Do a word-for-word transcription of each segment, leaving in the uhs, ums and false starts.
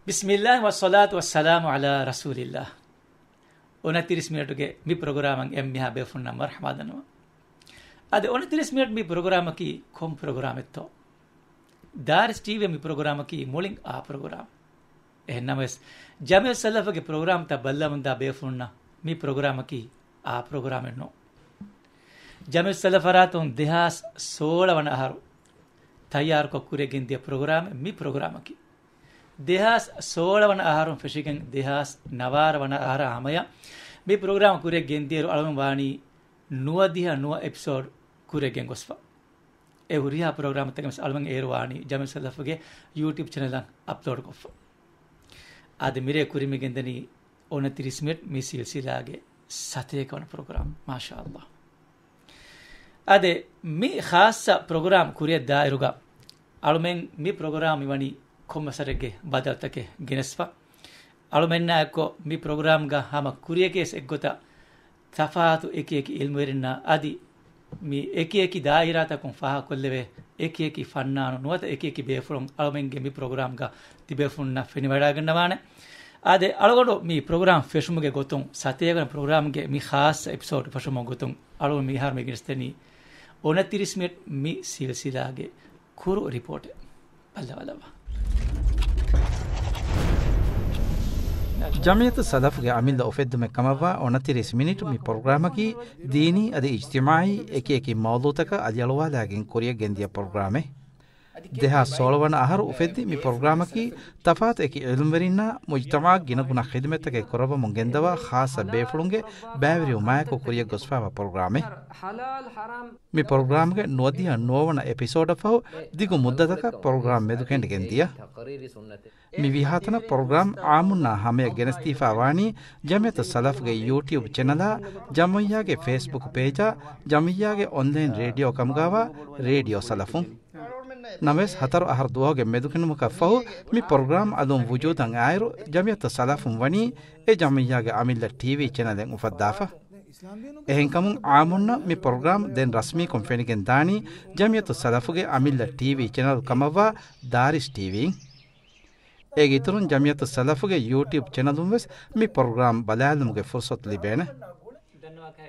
ބިސްމިއްލާހި ވައްޞަލާތު ވައްސަލާމު ޢަލާ ރަސޫލިއްލާހް. އޮނަތިރީސް މިނެޓުގެ މި ޕްރޮގްރާމަށް އެންމެހާ ބޭފުޅުންނަށް މަރްޙަބާ ދަންނަވަން. އަދި އޮނަތިރީސް މިނެޓް މި ޕްރޮގްރާމަކީ ކޮން ޕްރޮގްރާމެއްތޯ؟ ދާރިސް ޓީވީ މި ޕްރޮގްރާމަކީ މުޅިން އާ ޕްރޮގްރާމް. އެހެން ނަމަވެސް، ޖަމިއްޔަތުއްސަލަފުގެ ޕްރޮގްރާމްތައް ބައްލަވަމުންދާ ބޭފުޅުންނަށް މި ޕްރޮގްރާމަކީ އާ ޕްރޮގްރާމެއް ނޫން. ޖަމިއްޔަތުއްސަލަފް ފަރާތުން ދެހާސް ސޯޅަ ވަނަ އަހަރު ތައްޔާރުކޮށް ކުރިއަށް ގެންދިޔަ ޕްރޮގްރާމެއް މި ޕްރޮގްރާމަކީ. ދެހާސް ސޯޅަ ވަނަ އަހަރުން ފެށިގެން ދެހާސް ނަވާރަ ވަނަ އަހަރާ ހަމަޔަށް މި ޕްރޮގްރާމް ކުރިއަށް ގެންދިޔައިރު އަޅުގަނޑު ވާނީ ނުވަދިހަ ނުވަ އެޕިސޯޑް ކުރިއަށް ގެންގޮސްފަ. އެ ހުރިހާ ޕްރޮގްރާމްތަކެއް ވެސް އަޅުގަނޑު އޭރު ވާނީ ޖަމިއްޔަތުއްސަލަފުގެ ޔޫޓިއުބް ޗެނަލަށް އަޕްލޯޑް ކޮށްފަ. އާދެ، މިރޭ ކުރިން މި ގެންދަނީ އޮނަތިރީސް މިނެޓް މި ސިލްސިލާގެ ސަތޭކަ ވަނަ ޕްރޮގްރާމް. މާޝާﷲ. އާދެ، މި ޚާއްޞަ ޕްރޮގްރާމް ކުރިއަށް ދާއިރުގަ އަޅުމެން މި ޕްރޮގްރާމް މިވަނީ ކޮންމެސް ވަރެއްގެ ބަދަލުތަކެއް ގެނެސްފަ. އަޅުމެންނާ އެއްކޮށް މި ޕްރޮގްރާމްގަ ހަމަ ކުރިޔަކީ އެއްގޮތަށް ތަފާތު އެކި އެކި އިލްމުވެރިންނާ އަދި މި އެކި އެކި ދާއިރާތަކުން ފާހަގަކޮށްލެވޭ އެކި އެކި ފަންނާނު ނުވަތަ އެކި އެކި ބޭފުޅުން އަޅުމެންގެ މި ޕްރޮގްރާމްގަ ތިބޭފުޅުންނަށް ފެނިވަޑައިގަންނަވާނެ. އާދެ، އަޅުގަނޑު މި ޕްރޮގްރާމް ފެށުމުގެ ގޮތުން ސަތޭކަ ވަނަ ޕްރޮގްރާމްގެ މި ޚާއްޞަ އެޕިސޯޑް ފެށުމުގެ ގޮތުން އަޅުގަނޑު މިހާރު މި ގެނެސްދެނީ އޮނަތިރީސް މިނެޓް މި ސިލްސިލާގެ ކުރު ރިޕޯޓެއް. ބައްލަވާލައްވާ. ޖަމިއްޔަތުއްސަލަފުގެ އަމިއްލަ އުފެއްދުމެއް ކަމަށްވާ އޮނަތިރީސް މިނިޓު މި ޕްރޮގްރާމަކީ ދީނީ އަދި އިޖްތިމާޢީ އެކި އެކި މައުޟޫޢުތަކަށް އަލިއަޅުވާލާގެން ކުރިއަށް ގެންދިޔަ ޕްރޮގްރާމެއް. ދެހާސް ސޯޅަ ވަނަ އަހަރު އުފެއްދި މި ޕްރޮގްރާމަކީ ތަފާތު އެކި ޢިލްމުވެރިންނާ މުޖްތަމަޢަށް ގިނަގުނަ ޚިދުމަތްތަކެއް ކުރައްވަމުން ގެންދަވާ ޚާއްޞަ ބޭފުޅުންގެ ބައިވެރިވުމާއެކު ކުރިއަށް ގޮސްފާވާ ޕްރޮގްރާމެއް. މި ޕްރޮގްރާމްގެ ނުވަދިހަ ނުވަ ވަނަ އެޕިސޯޑަށް ފަހު ދިގު މުއްދަތަކަށް ޕްރޮގްރާމް މެދުކެނޑިގެން ދިޔަ. މި ވީހާތަނަށް ޕްރޮގްރާމް އާއްމުންނާ ހަމަޔަށް ގެނެސްދީފާ ވާނީ ޖަމިއްޔަތުއްސަލަފްގެ ޔޫޓިއުބް ޗެނަލާ، ޖަމިއްޔާގެ ފޭސްބުކް ޕޭޖާ، ޖަމިއްޔާގެ އޮންލައިން ރޭޑިއޯ ކަމުގައިވާ ރޭޑިއޯ ސަލަފުން. ނަމަވެސް، ހަތަރު އަހަރު ދުވަހުގެ މެދުކެނޑުމަކަށް ފަހު މި ޕްރޮގްރާމް އަލުން ވުޖޫދަށް އާއިރު، ޖަމިއްޔަތުއްސަލަފުން ވަނީ އެ ޖަމިއްޔާގެ އަމިއްލަ ޓީވީ ޗެނަލެއް އުފައްދާފަ. އެހެންކަމުން، އާއްމުންނަށް މި ޕްރޮގްރާމް ދެން ރަސްމީކޮށް ފެނިގެން ދާނީ ޖަމިއްޔަތުއްސަލަފުގެ އަމިއްލަ ޓީވީ ޗެނަލް ކަމަށްވާ ދާރިސް ޓީވީން. އޭގެ އިތުރުން، ޖަމިއްޔަތުއްސަލަފުގެ ޔޫޓިއުބް ޗެނަލުން ވެސް މި ޕްރޮގްރާމް ބަލާލުމުގެ ފުރުސަތު ލިބޭނެ.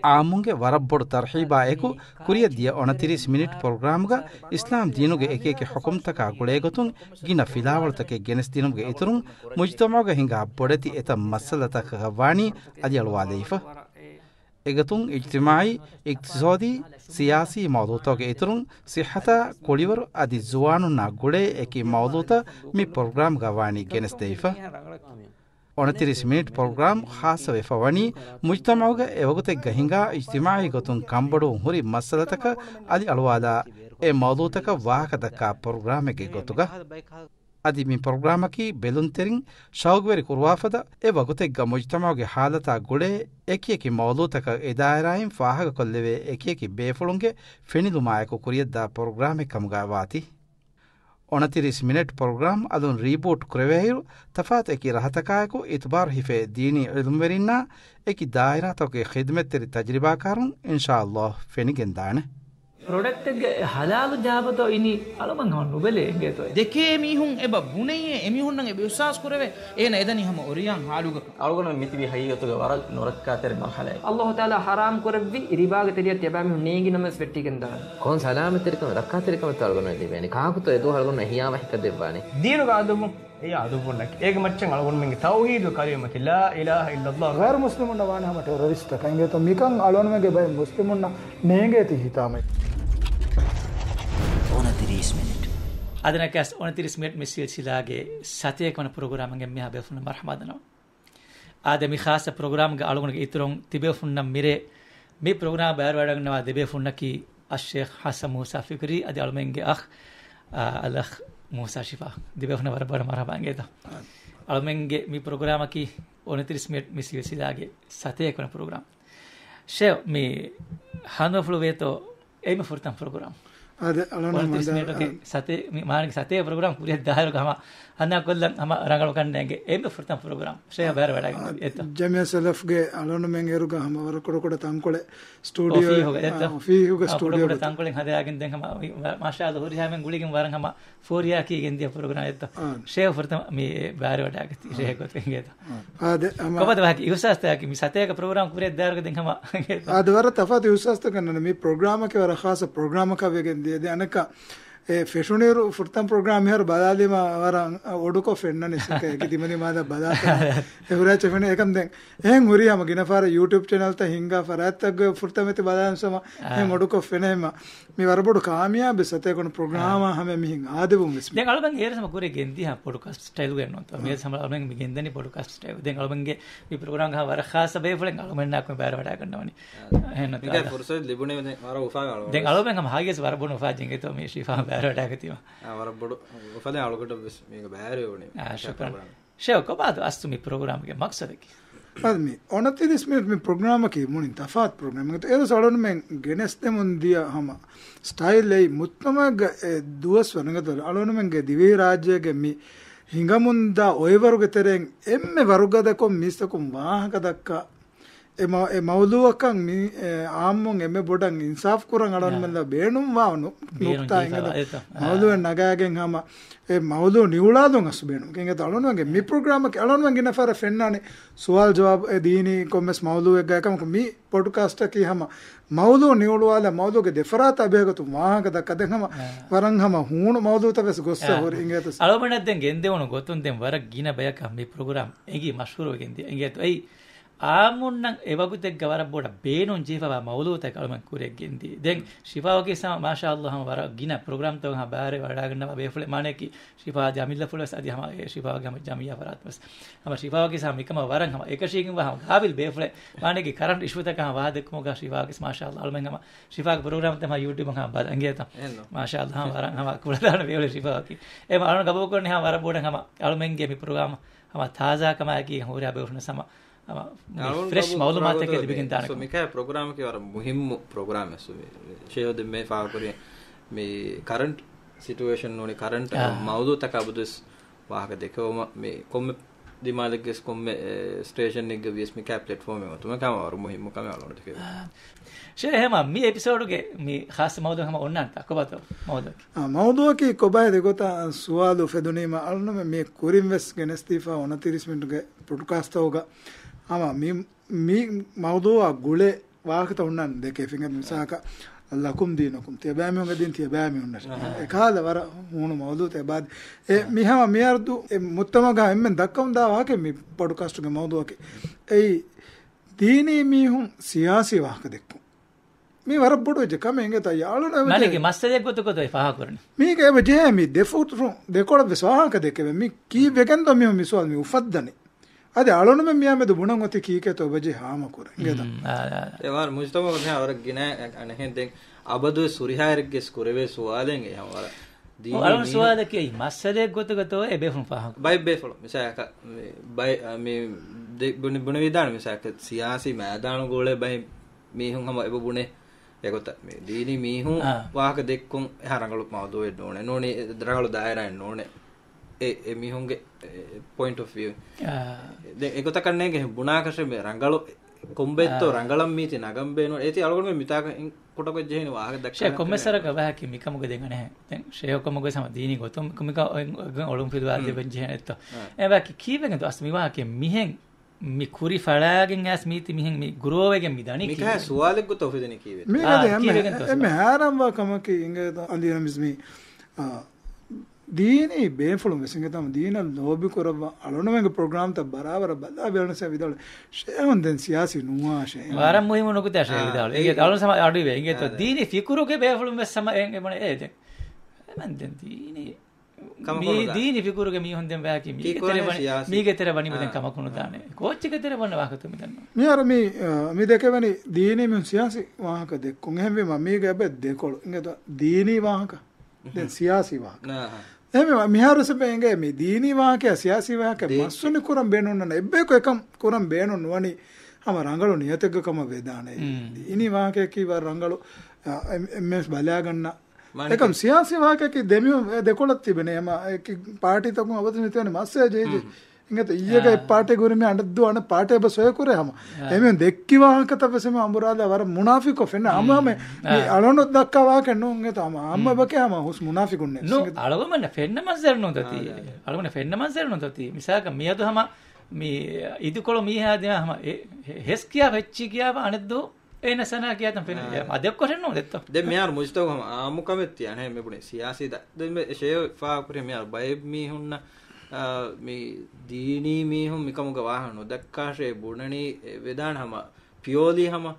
އާއްމުންގެ ވަރަށް ބޮޑު ތަރްހީބާ އެކު، ކުރިއަށް ދިޔަ އޮނަތިރީސް މިނިޓް ޕްރޮގްރާމްގަ އިސްލާމް ދީނުގެ އެކި އެކި ޙުކުމްތަކާ ގުޅޭގޮތުން ގިނަ ފިލާވަޅުތަކެއް ގެނެސްދިނުމުގެ އިތުރުން، މުޖްތަމަޢުގަ ހިނގާ ބޮޑެތި އެތައް މައްސަލަތަކަކަށް ވާނީ އަލިއަޅުވާލައިފަ. އެގޮތުން އިޖްތިމާޢީ، އިޤްތިޞާދީ، ސިޔާސީ މައުޟޫޢުތަކުގެ އިތުރުން، ޞިއްޙަތާ، ކުޅިވަރު އަދި ޒުވާނުންނާ ގުޅޭ އެކި މައުޟޫޢުތައް މި ޕްރޮގްރާމްގަ ވާނީ ގެނެސްދެވިފަ. އޮނަތިރީސް މިނިޓް ޕްރޮގްރާމް ޚާއްޞަވެފަ ވަނީ، މުޖްތަމަޢުގަ އެވަގުތެއްގަ ހިނގާ އިޖްތިމާޢީ ގޮތުން ކަންބޮޑުވުން ހުރި މައްސަލަތަކަށް އަލިއަޅުވާލާ، އެ މައުޟޫޢުތަކަށް ވާހަކަ ދައްކާ ޕްރޮގްރާމެއްގެ ގޮތުގަ. އަދި މި ޕްރޮގްރާމަކީ ބެލުންތެރިން ޝައުގުވެރި ކުރުވާފަދަ އެ ވަގުތެއްގަ މުޖްތަމަޢުގެ ޙާލަތާ ގުޅޭ އެކި އެކި މައުޟޫޢުތަކަށް އެ ދާއިރާއިން ފާހަގަކޮށްލެވޭ އެކި އެކި ބޭފުޅުންގެ ފެނިލުމާއެކު ކުރިއަށްދާ ޕްރޮގްރާމެއް ކަމުގައި ވާތީ. އޮނަތިރީސް މިނެޓް ޕްރޮގްރާމް އަލުން ރީބޫޓް ކުރެވޭއިރު، ތަފާތު އެކި ރަހަތަކާއެކު އިތުބާރު ހިފޭ ދީނީ ޢިލްމުވެރިންނާ އެކި ދާއިރާތަކުގެ ޚިދުމަތްތެރި ތަޖްރިބާކާރުން އިންޝާﷲ ފެނިގެންދާނެ. ޕްރޮޑަކްޓެއްގެ ޙަލާލު ޖާބަތޯ އިނީ އަޅުގަނޑު ހަމަ ނުބެލޭ އިނގޭތޯ. ދެކޭ މީހުން އެބަ ބުނެޔޭ އެމީހުންނަށް އެބަ އިޙްސާސް ކުރެވޭ. އޭނަ އެދަނީ ހަމަ އޮރިޔާން ހާލުގަ. އަޅުގަނޑު މިތިބީ ހަގީގަތުގަ ވަރަށް ނުރައްކާތެރި މަރުޙަލައެއް. އައްލާހު ތަޢާލާ ޙަރާމް ކުރެއްވި ރިބާގެ ތެރެއަށް ތިޔަބައިމީހުން ނޭނގި ނަމަވެސް ވެއްޓިގެން ދާނެ. ކޮން ސަލާމަތްތެރިކަމެއް ރައްކާތެރިކަމެއްތޯ އަޅުގަނޑު ލިބޭނެ؟ ކާކުތޯ އެދުވަހު އަޅުގަނޑު ހިޔާވަހިކަން ދެއްވާނެ؟ ދީނުގެ އަދުބުންނަކީ، އޭގެ މައްޗަށް އަޅުގަނޑުމެންގެ ތައުޙީދު ކަލިމަތި ލާ އިލާހަ އިއްލައްލާހު. ޣައިރު މުސްލިމުންނަށް ވާނެ ހަމަ ޓެރަރިސްޓަކަށް އިނގޭތޯ. މިކަން އަޅުގަނޑުމެންގެ ބައެއް މުސްލިމުންނަށް ނޭނގޭތީ ހިތާމައެއް. އޮނަތިރީސް މިނިޓް. އަދި ނަކަސް އޮނަތިރީސް މިނިޓް މި ސިލްސިލާގެ ސަތޭކަ ވަނަ ޕްރޮގްރާމްގެ އެންމެހާ ބޭފުޅުންނަށް މަރްޙަބާ ދަންނަވަން. އާދެ، މި ޚާއްޞަ ޕްރޮގްރާމްގެ އަޅުގަނޑުގެ އިތުރުން ތިބޭފުންނަށް މިރޭ މި ޕްރޮގްރާމް ބައިވެރިވަޑައިގަންނަވާ ދެބޭފުންނަކީ އައްޝޭޚް ޙަސަން މޫސާ ފިކުރީ އަދި އަޅުމެންގެ އަޚް، އަލްއަޚް މޫސާ ޝިފާ. ދެބޭފުންނަށް ވަރަށް ބޮޑަށް މަރްޙަބާ އިނގޭތޯ. އަޅުމެންގެ މި ޕްރޮގްރާމަކީ އޮނަތިރީސް މިނިޓް މި ސިލްސިލާގެ ސަތޭކަ ވަނަ ޕްރޮގްރާމް. ޝޭޚް، މި ހަނދުމަފުޅު ވޭތޯ އެއީ މި ފުރަތަމަ ޕްރޮގްރާމް. އާދެ، އަޅުން އޮނަތިރީސް މިނެޓުގެ ސަތޭ، މި މާނަގެ ސަތޭ ޕްރޮގްރާމް ކުރިއަށް ދާއިރުގަ ހަމަ ހަނދާންކޮށްލަން ހަމަ ރަނގަޅު ކަންނޭނގެ އެންމެ ފުރަތަމަ ޕްރޮގްރާމް ޝޭހް ބައިވެރިވަޑައިގެން އެތަ؟ ޖަމިއްޔާ ސަލަފްގެ އަޅުންމެން އޭރުގަ ހަމަ ވަރަށް ކުޑަ ކުޑަ ތަންކޮޅެއް ސްޓޫޑިއޯ، އޮފީހުގަ އެތަ؟ އޮފީހުގަ ސްޓޫޑިއޯ ކުޑަ ކުޑަ ތަންކޮޅެއް ހަދާގެން ދެން ހަމަ މާޝާﷲ ހުރިހާމެން ގުޅިގެން ވަރަށް ހަމަ ފޯރިޔާއަކީ ގެންދިޔަ ޕްރޮގްރާމް އެއްތަ؟ ޝޭހް ފުރަތަމަ މި ބައިވެރިވަޑައިގަތީ ޝޭހް ގޮތުގަ އިނގޭތަ؟ އާދެ، ހަމަ ކޮބާތަ ވާހަކަ އިހުސާސްތަކަކީ މި ސަތޭކަ ޕްރޮގްރާމް ކުރިއަށް ދާއިރުގަ ދެން ހަމަ އިނގޭތަ؟ އާދެ، ވަރަށް ތަފާތު އިހުސާސްތަކެއް ނޫން. މި ޕްރޮގްރާމަކީ ވަރަށް ޚާއްޞަ ޕްރޮގްރާމަކަށް ވެގެން ދިޔަ. އަނެއްކާ އެ ފެށުނިއިރު ފުރަތަމަ ޕްރޮގްރާމް މިހާރު ބަލާލީމަ ވަރަށް އޮޑުކޮށް ފެންނަނީ ސަކަ އެކި ދިމަދިމާލަށް ބަލާ އެ ހުރާ ޗެފެން އެކަން ދެން އެހެން ހުރީ ހަމަ ގިނަ ފަހަރަށް ޔޫޓިއުބް ޗެނަލްތައް ހިންގާ ފަރާތްތަކުގެ ފުރަތަމަ އެތި ބަލާލިން ސަމަ އެހެން އޮޑުކޮށް ފެނޭމަ. މި ވަރަށް ބޮޑު ކާމިޔާބެއް ސަތޭކަ ވަނަ ޕްރޮގްރާމާ ހަމަ މިހިން އާދެވުން ވެސް މި. ދެން އަޅުމެން އޭރު ހަމަ ކުރި ގެންދިޔަ ޕޮޑްކާސްޓް ސްޓައިލްގެ ނޫންތޯ؟ މި ހަމަ އަޅުމެން މި ގެންދަނީ ޕޮޑްކާސްޓް ސްޓައިލް. ދެން އަޅުމެންގެ މި ޕްރޮގްރާމްގަ ވަރަށް ޚާއްޞަ ބޭފުޅެއް އަޅުމެންނާ ކޮން ބައިވެރިވަޑައިގަންނަވަނީ. އެހެން މިގާ ފުރުސަތު ލިބުނީ ދެން ވަރަށް އުފާވެ އަޅުމެން. ދެން އަޅުމެން ހަމަ ހަގީގަތަށް ވަރަށް ބޮޑު އުފާ ޖެންގެތޯ މި ޝިފާ ބައިވެރިވަޑައިގަތީމަ. އާ، ވަރަށް ބޮޑު އުފަލެއް އަޅުގަނޑަށް ވެސް މީގަ ބައިވެރިވެވުނީ. އާ، ޝުކުރާން. ޝޭހް، ކޮބާތޯ އަސްލު މި ޕްރޮގްރާމްގެ މަޤްޞަދަކީ؟ އަދި މި އޮނަތިރީސް މިނެޓް މި ޕްރޮގްރާމަކީ މުޅިން ތަފާތު ޕްރޮގްރާމެއް. އެދުވަސް އަޅުންމެން ގެނެސްދެމުން ދިޔަ ހަމަ ސްޓައިލް އެއީ މުޖްތަމަޢުގަ އެ ދުވަސް ވަނަގަތަ އަޅުންމެންގެ ދިވެހިރާއްޖޭގެ މި ހިނގަމުންދާ އޮއެވަރުގެ ތެރެއިން އެންމެ ވަރުގަދަކޮށް މީސްތަކުން ވާހަކަ ދައްކާ އެ މަ-، އެ މައުޟޫޢަކަށް މި، އެ، އާއްމުން އެންމެ ބޮޑަށް އިންސާފް ކުރަން އަޅުންމެންނަށް ބޭނުންވާ ނު-، ނުކްތާ އިނގޭތަ؟ މައުޟޫޢެއް ނަގާގެން ހަމަ އެ މައުޟޫޢު ނިއުޅާލުން އަސްލު ބޭނުން. އިނގޭތަ އަޅުންމެންގެ މި ޕްރޮގްރާމަކީ އަޅުންމެން ގިނަ ފަހަރަށް ފެންނާނެ ސުވާލު ޖަވާބު އެ ދީނީ ކޮންމެސް މައުޟޫޢެއްގަ އެކަމަކު މި ޕޮޑްކާސްޓަކީ ހަމަ މައުޟޫޢު ނިއުޅުވާލާ މައުޟޫޢުގެ ދެފަރާތަށް އެބަހަގަތު ވާހަކަ ދައްކާ ދެން ހަމަ ވަރަށް ހަމަ ހޫނު މައުޟޫޢުތައް ވެސް ގޮއްސަ ހުރި އިނގޭތަ؟ އަޅުމެންނަށް ދެން ގެންދެވުނު ގޮތުން ދެން ވަރަށް ގިނަ ބަޔަކަށް މި ޕްރޮގްރާމް އެނގި މަޝްހޫރުވެގެން ދިޔަ. އިނގޭތޯ އެއީ އާއްމުންނަށް އެވަގުތެއްގަ ވަރަށް ބޮޑަށް ބޭނުން ޖެހިފަވާ މައުޟޫޢުތަކެއް އަޅުމެން ކުރިއަށް ގެންދިޔަ. ދެން ޝިފާއަކީ ހަމަ މާޝާﷲ ހަމަ ވަރަށް ގިނަ ޕްރޮގްރާމްތަކަށް ހަމަ ބައިވެރިވަޑައިގަންނަވާ ބޭފުޅެއް. މާނައަކީ ޝިފާ ޖަމިއްލަފުޅު ވެސް އަދި ހަމަ އެ ޝިފާގެ ހަމަ ޖަމިއްޔާ ފަރާތުން ވެސް ހަމަ ޝިފާއަކީ ހަމަ މިކަމަށް ވަރަށް ހަމަ އެކަށީގެންވާ ހަމަ ގާބިލް ބޭފުޅެއް. މާނައަކީ ކަރަންޓް އިޝޫތަކަށް ހަމަ ވާހަކަ ދެއްކުމުގަ ޝިފާއަކީ މާޝާﷲ އަޅުމެން ހަމަ ޝިފާގެ ޕްރޮގްރާމްތައް ހަމަ ޔޫޓިއުބުން ހަމަ ބަލަން އިނގޭތަ؟ މާޝާﷲ ހަމަ ވަރަށް ހަމަ ކުޅަދާނަ ބޭފުޅެއް ޝިފާއަކީ. އެ އަޅުން ގަބޫލުކުރަނީ ހަމަ ވަރަށް ބޮޑަށް ހަމަ އަޅުމެންގެ މި ޕްރޮގްރާމް ހަމަ ތާޒާކަމާއެކީ ހުރިހާ ބޭފުޅުން ހަމަ ހަމަ މި ފްރެޝް މައުލޫމާތުތަކެއް ލިބިގެން ދާނެ. މިކަހަލަ ޕްރޮގްރާމަކީ ވަރަށް މުހިއްމު ޕްރޮގްރާމެއް. ޝޭހް ދެން މި ފާހަގަކުރި މި ކަރަންޓް ސިޓުއޭޝަން ނޫނީ ކަރަންޓް މައުޟޫޢުތަކާ ބަދުވެސް ވާހަކަ ދެކެވުމަށް މި ކޮންމެ ދިމާލެއްގެސް ކޮންމެ، އެ، ސްޓޭޝަނެއްގަ ވިޔަސް މިކަހަލަ ޕްލެޓްފޯމެއް އޮތުމަކީ ހަމަ ވަރަށް މުހިއްމު ކަމެއް އަޅުގަނޑު ދެކެވޭ. ޝޭހް ހަމަ މި އެޕިސޯޑުގެ މި ޚާއްޞަ މައުޟޫޢު ހަމަ އޮންނާނެތާ ކޮބާތޯ މައުޟޫޢަކީ؟ އާ، މައުޟޫޢަކީ ކޮބާހޭ ދެގޮތަށް ސުވާލު އުފެދުނީމަ އަޅުންމެން މި ކުރިން ވެސް ގެނެސްދީފަ އޮނަތިރީސް މިނިޓުގެ ޕޮޑްކާސްޓްތަކުގަ ހަމަ މި، މި މައުޟޫޢާ ގުޅޭ ވާހަކަތައް އޮންނާނެ ދެކެ ފިނގަތު މިސާލަކަށް ލަކުމް ދީނުކުމް. ތިޔަބައި މީހުންގެ ދީން ތިޔަބައި މީހުންނަށް. އެކަހަލަ ވަރަށް ހޫނު މައުޟޫޢުތައް އެބާދި. އެ މި ހަމަ މިއަރުދު އެ މުޖްތަމަޢުގަ އެންމެން ދައްކަމުންދާ ވާހަކަ މި ޕޮޑްކާސްޓުގެ މައުޟޫޢަކީ. އެއީ ދީނީ މީހުން ސިޔާސީ ވާހަކަ ދެއްކުން. މީ ވަރަށް ބޮޑު ވެއްޖެ ކަމެއް އިނގޭތަ؟ އަޅުން އެބަ މާނައަކީ މައްސަލައެއް ގޮތުގަ އެ ފާހަގަކުރަނީ. މީގަ އެބަ ޖެހޭ މި ދެ ފުރު ދެކޮޅަށް ވެސް ވާހަކަ ދެކެވޭ. މި ކީއްވެގެންދޯ މީހުން މި ސުވާލު މި އުފައްދަނީ؟ އަދި އަޅުންމެން މިއާމެދު ބުނަން އޮތީ ކީކޭތޯ އެބަ ޖެހޭ ހާމަކުރަން. އިނގޭތަ؟ އާ، އާ، އާ. އެ ވާރު މުޖްތަމަޢުގަ މިހާ ވަރަށް ގިނަ އަނެއްހެން ދެން އަބަދުވެސް ހުރިހާއެއްގެސް ކުރެވޭ ސުވާލެއް އެ ހަމަ ވަރަށް ދީނީ އަޅުން މީހުން ސުވާލަކީ މައްސަލައެއް ގޮތުގަތޯ އެ ބޭފުޅުން ފާހަގަ. ބައެއް ބޭފުޅުން މިސާލަކަށް މި ބައެއް، އަ، މި ދެ-، ބުނި-، ބުނެވިދާނެ މިސާލަކަށް ސިޔާސީ މައިދާނުގަ އުޅޭ ބައެއް މީހުން ހަމަ އެބަ ބުނޭ އެގޮތަށް މި ދީނީ މީހުން އާ. ވާހަކަ ދެއްކުން އެހާ ރަނގަޅު މައުޟޫޢެއް ނޫނޭ، ނޫނީ ރަނގަޅު ދާއިރާއެއް ނޫނޭ. އެ، އެ މީހުންގެ، އެ، ޕޮއިންޓް އޮފް ވިއު. އާ. ދެން އެގޮތަކަށް ނޭނގެ ބުނާކަށެއް މި ރަނގަޅު ކޮންބައެއްތޯ އާ. ރަނގަޅަށް މީތި ނަގަން ބޭނުން. އޭތި އަޅުގަނޑުމެން މިތާކަށް ކުޑަކޮށް ޖެހެނީ ވާހަކަ ދައްކަން ޝޭ ކޮންމެ ސަރަކަށް ވާހަކަ މިކަމުގެ ދެން އަނެހެން. ދެން ޝޭހު ކޮމުގެ ސަމަ ދީނީ ގޮތުން މިކަ-، އޮޅުން ފިލުވާ ދެބަން ޖެހެން އެއްތޯ. އެ ވާކި ކީއްވެގެން ދުވަސް މި ވާހަކަ މިހެން މި ކުރި ފަޅާގެން އައިސް މީތި މިހެން މި ގްރޯވެގެން މި ދަނީ މިކަހަ ކީއްވެގެން؟ ސުވާލެއް ގޮތަށް އުފެދެނީ ކީއްވެ؟ މީގަ އާ، ދެ އެންމެ، ކީއްވެގެން ދުވަސް އެންމެ ހައިރާންވާ ކަމަކީ އިނގޭތޯ އަލި ރަމިޒް މީ، އާ، ދީނީ ބޭފުޅުން ވެސް އިނގޭތޯ ދީނަށް ލޯބި ކުރައްވާ އަޅުންމެންގެ ޕްރޮގްރާމްތައް ބަރާބަރަށް ބަލާ ބެލުނަސް ވިދާޅު ޝޭހުން ދެން ސިޔާސީ ނުވާ ޝޭހުން. ވަރަށް މުހިއްމު ނުކުތާ ޝޭހު ވިދާޅު. އާ، އިނގޭތޯ އެ-، އަޅުން ސަމަ އަޑުއިވޭ. އިނގޭތޯ އާ، ދީނީ ފިކުރުގެ ބޭފުޅުން ވެސް ސަމަ އެނގެ ބުނެ އޭ ދެން. އެމަން ދެން ދީނީ ކަމަކު މީ ނުދާ. ދީނީ ފިކުރުގެ މީހުން ދެން ވާކީ މީގެ ތެރެ ވަނީ، ސިޔާސީ. މީގެ ތެރެ ވަނީ ދެން އާ. ކަމަކު ނުދާނެ. ކޯއްޗެއްގެ ތެރެ ވަންނަ ވާހަކަތައް މި ދަންނަވަނީ. މިހާރު މި، އާ، މި ދެކެވެނީ ދީނީ މީހުން ސިޔާސީ ވާހަކަ ދެއްކުން. އެހެންވީމަ މީގެ އެބަ ދެކޮޅު. އިނގޭތޯ ދީނީ ވާހަކަ. ދެން ސިޔާސީ ވާހަކަ. އާ. އެހެންވީމަ މިހާރު ސެބެ އިނގޭ މި ދީނީ ވާހަކަ، ސިޔާސީ ވާހަކަ ދޭ-، މައްސުނި ކުރަން ބޭނުން ނަން. އެއްބަޔަކު އެކަން ކުރަން ބޭނުން ނުވަނީ ހަމަ ރަނގަޅު ނިޔަތެއްގެ ކަމަށް ވެދާނެ. ދީނީ ވާހަކައަކީ ވަރަށް ރަނގަޅު، އާ، އެ-، އެންމެން ބަލާގަންނަ އެކަމް ސިޔާސީ ވާހަކައަކީ ދެމިހުން ދެކޮޅަށް ތިބެނީ. އެމަ އެކި ޕާޓީތަކުން އަބަދު މިތިވެނީ މައްސަލަ ޖޭޖެ. އިނގޭތޯ އިއްޔެގަ އެއް ޕާޓީ ކުރި މި އަނެއްދު އަނެއް ޕާޓީ އެބަ ސޮއެ ކުރޭ ހަމަ. އެމިހުން ދެއްކި ވާހަކަތައް ވެސް އެމި އަނބުރާލާ ވަރަށް މުނާފިކޯ ފެންނަ. އަމު ހަމަ މި އަޅުނު ދައްކާ ވާހަކަ ނޫން އިނގޭތޯ ހަމަ. އަމަ އެބަކޭ ހަމަ ހުސް މުނާފިކުންނެއް. އަޅުގަނޑަށް ފެންނަ މަންޒަރު ނޫންތޯ ތީ. އަޅުގަނޑަށް ފެންނަ މަންޒަރު ނޫންތޯ ތީ. މިސާލަކަށް މިއަދު ހަމަ މި އިދިކޮޅު މީހާ ދިމާ ހަމަ އެ-، ހެ-، ހެސް ކިޔާ ހެއްޗި ކިޔާ އަނެއްދު އޭނަ ސަނާ ކިޔާތަން ފެނި. އާ. އަދެއްކޮށެއް ނޫން ދެއްތޯ. ދެން މިހާރު މުޖްތަމަޢު ހަމަ އާއްމުކަމެއް ތި އަނެއް މި ބުނި ސިޔާސީ ދަ-، ދެން މި ޝޭ ފާހަގަކުރި މިހާރު ބައެއް މީހުންނަށް، އާ، މި ދީނީ މީހުން މިކަމުގަ ވާހަކަ ނުދައްކާށޭ ބުނަނީ އެ ވެދާނެ ހަމަ ޕިއޯލީ ހަމަ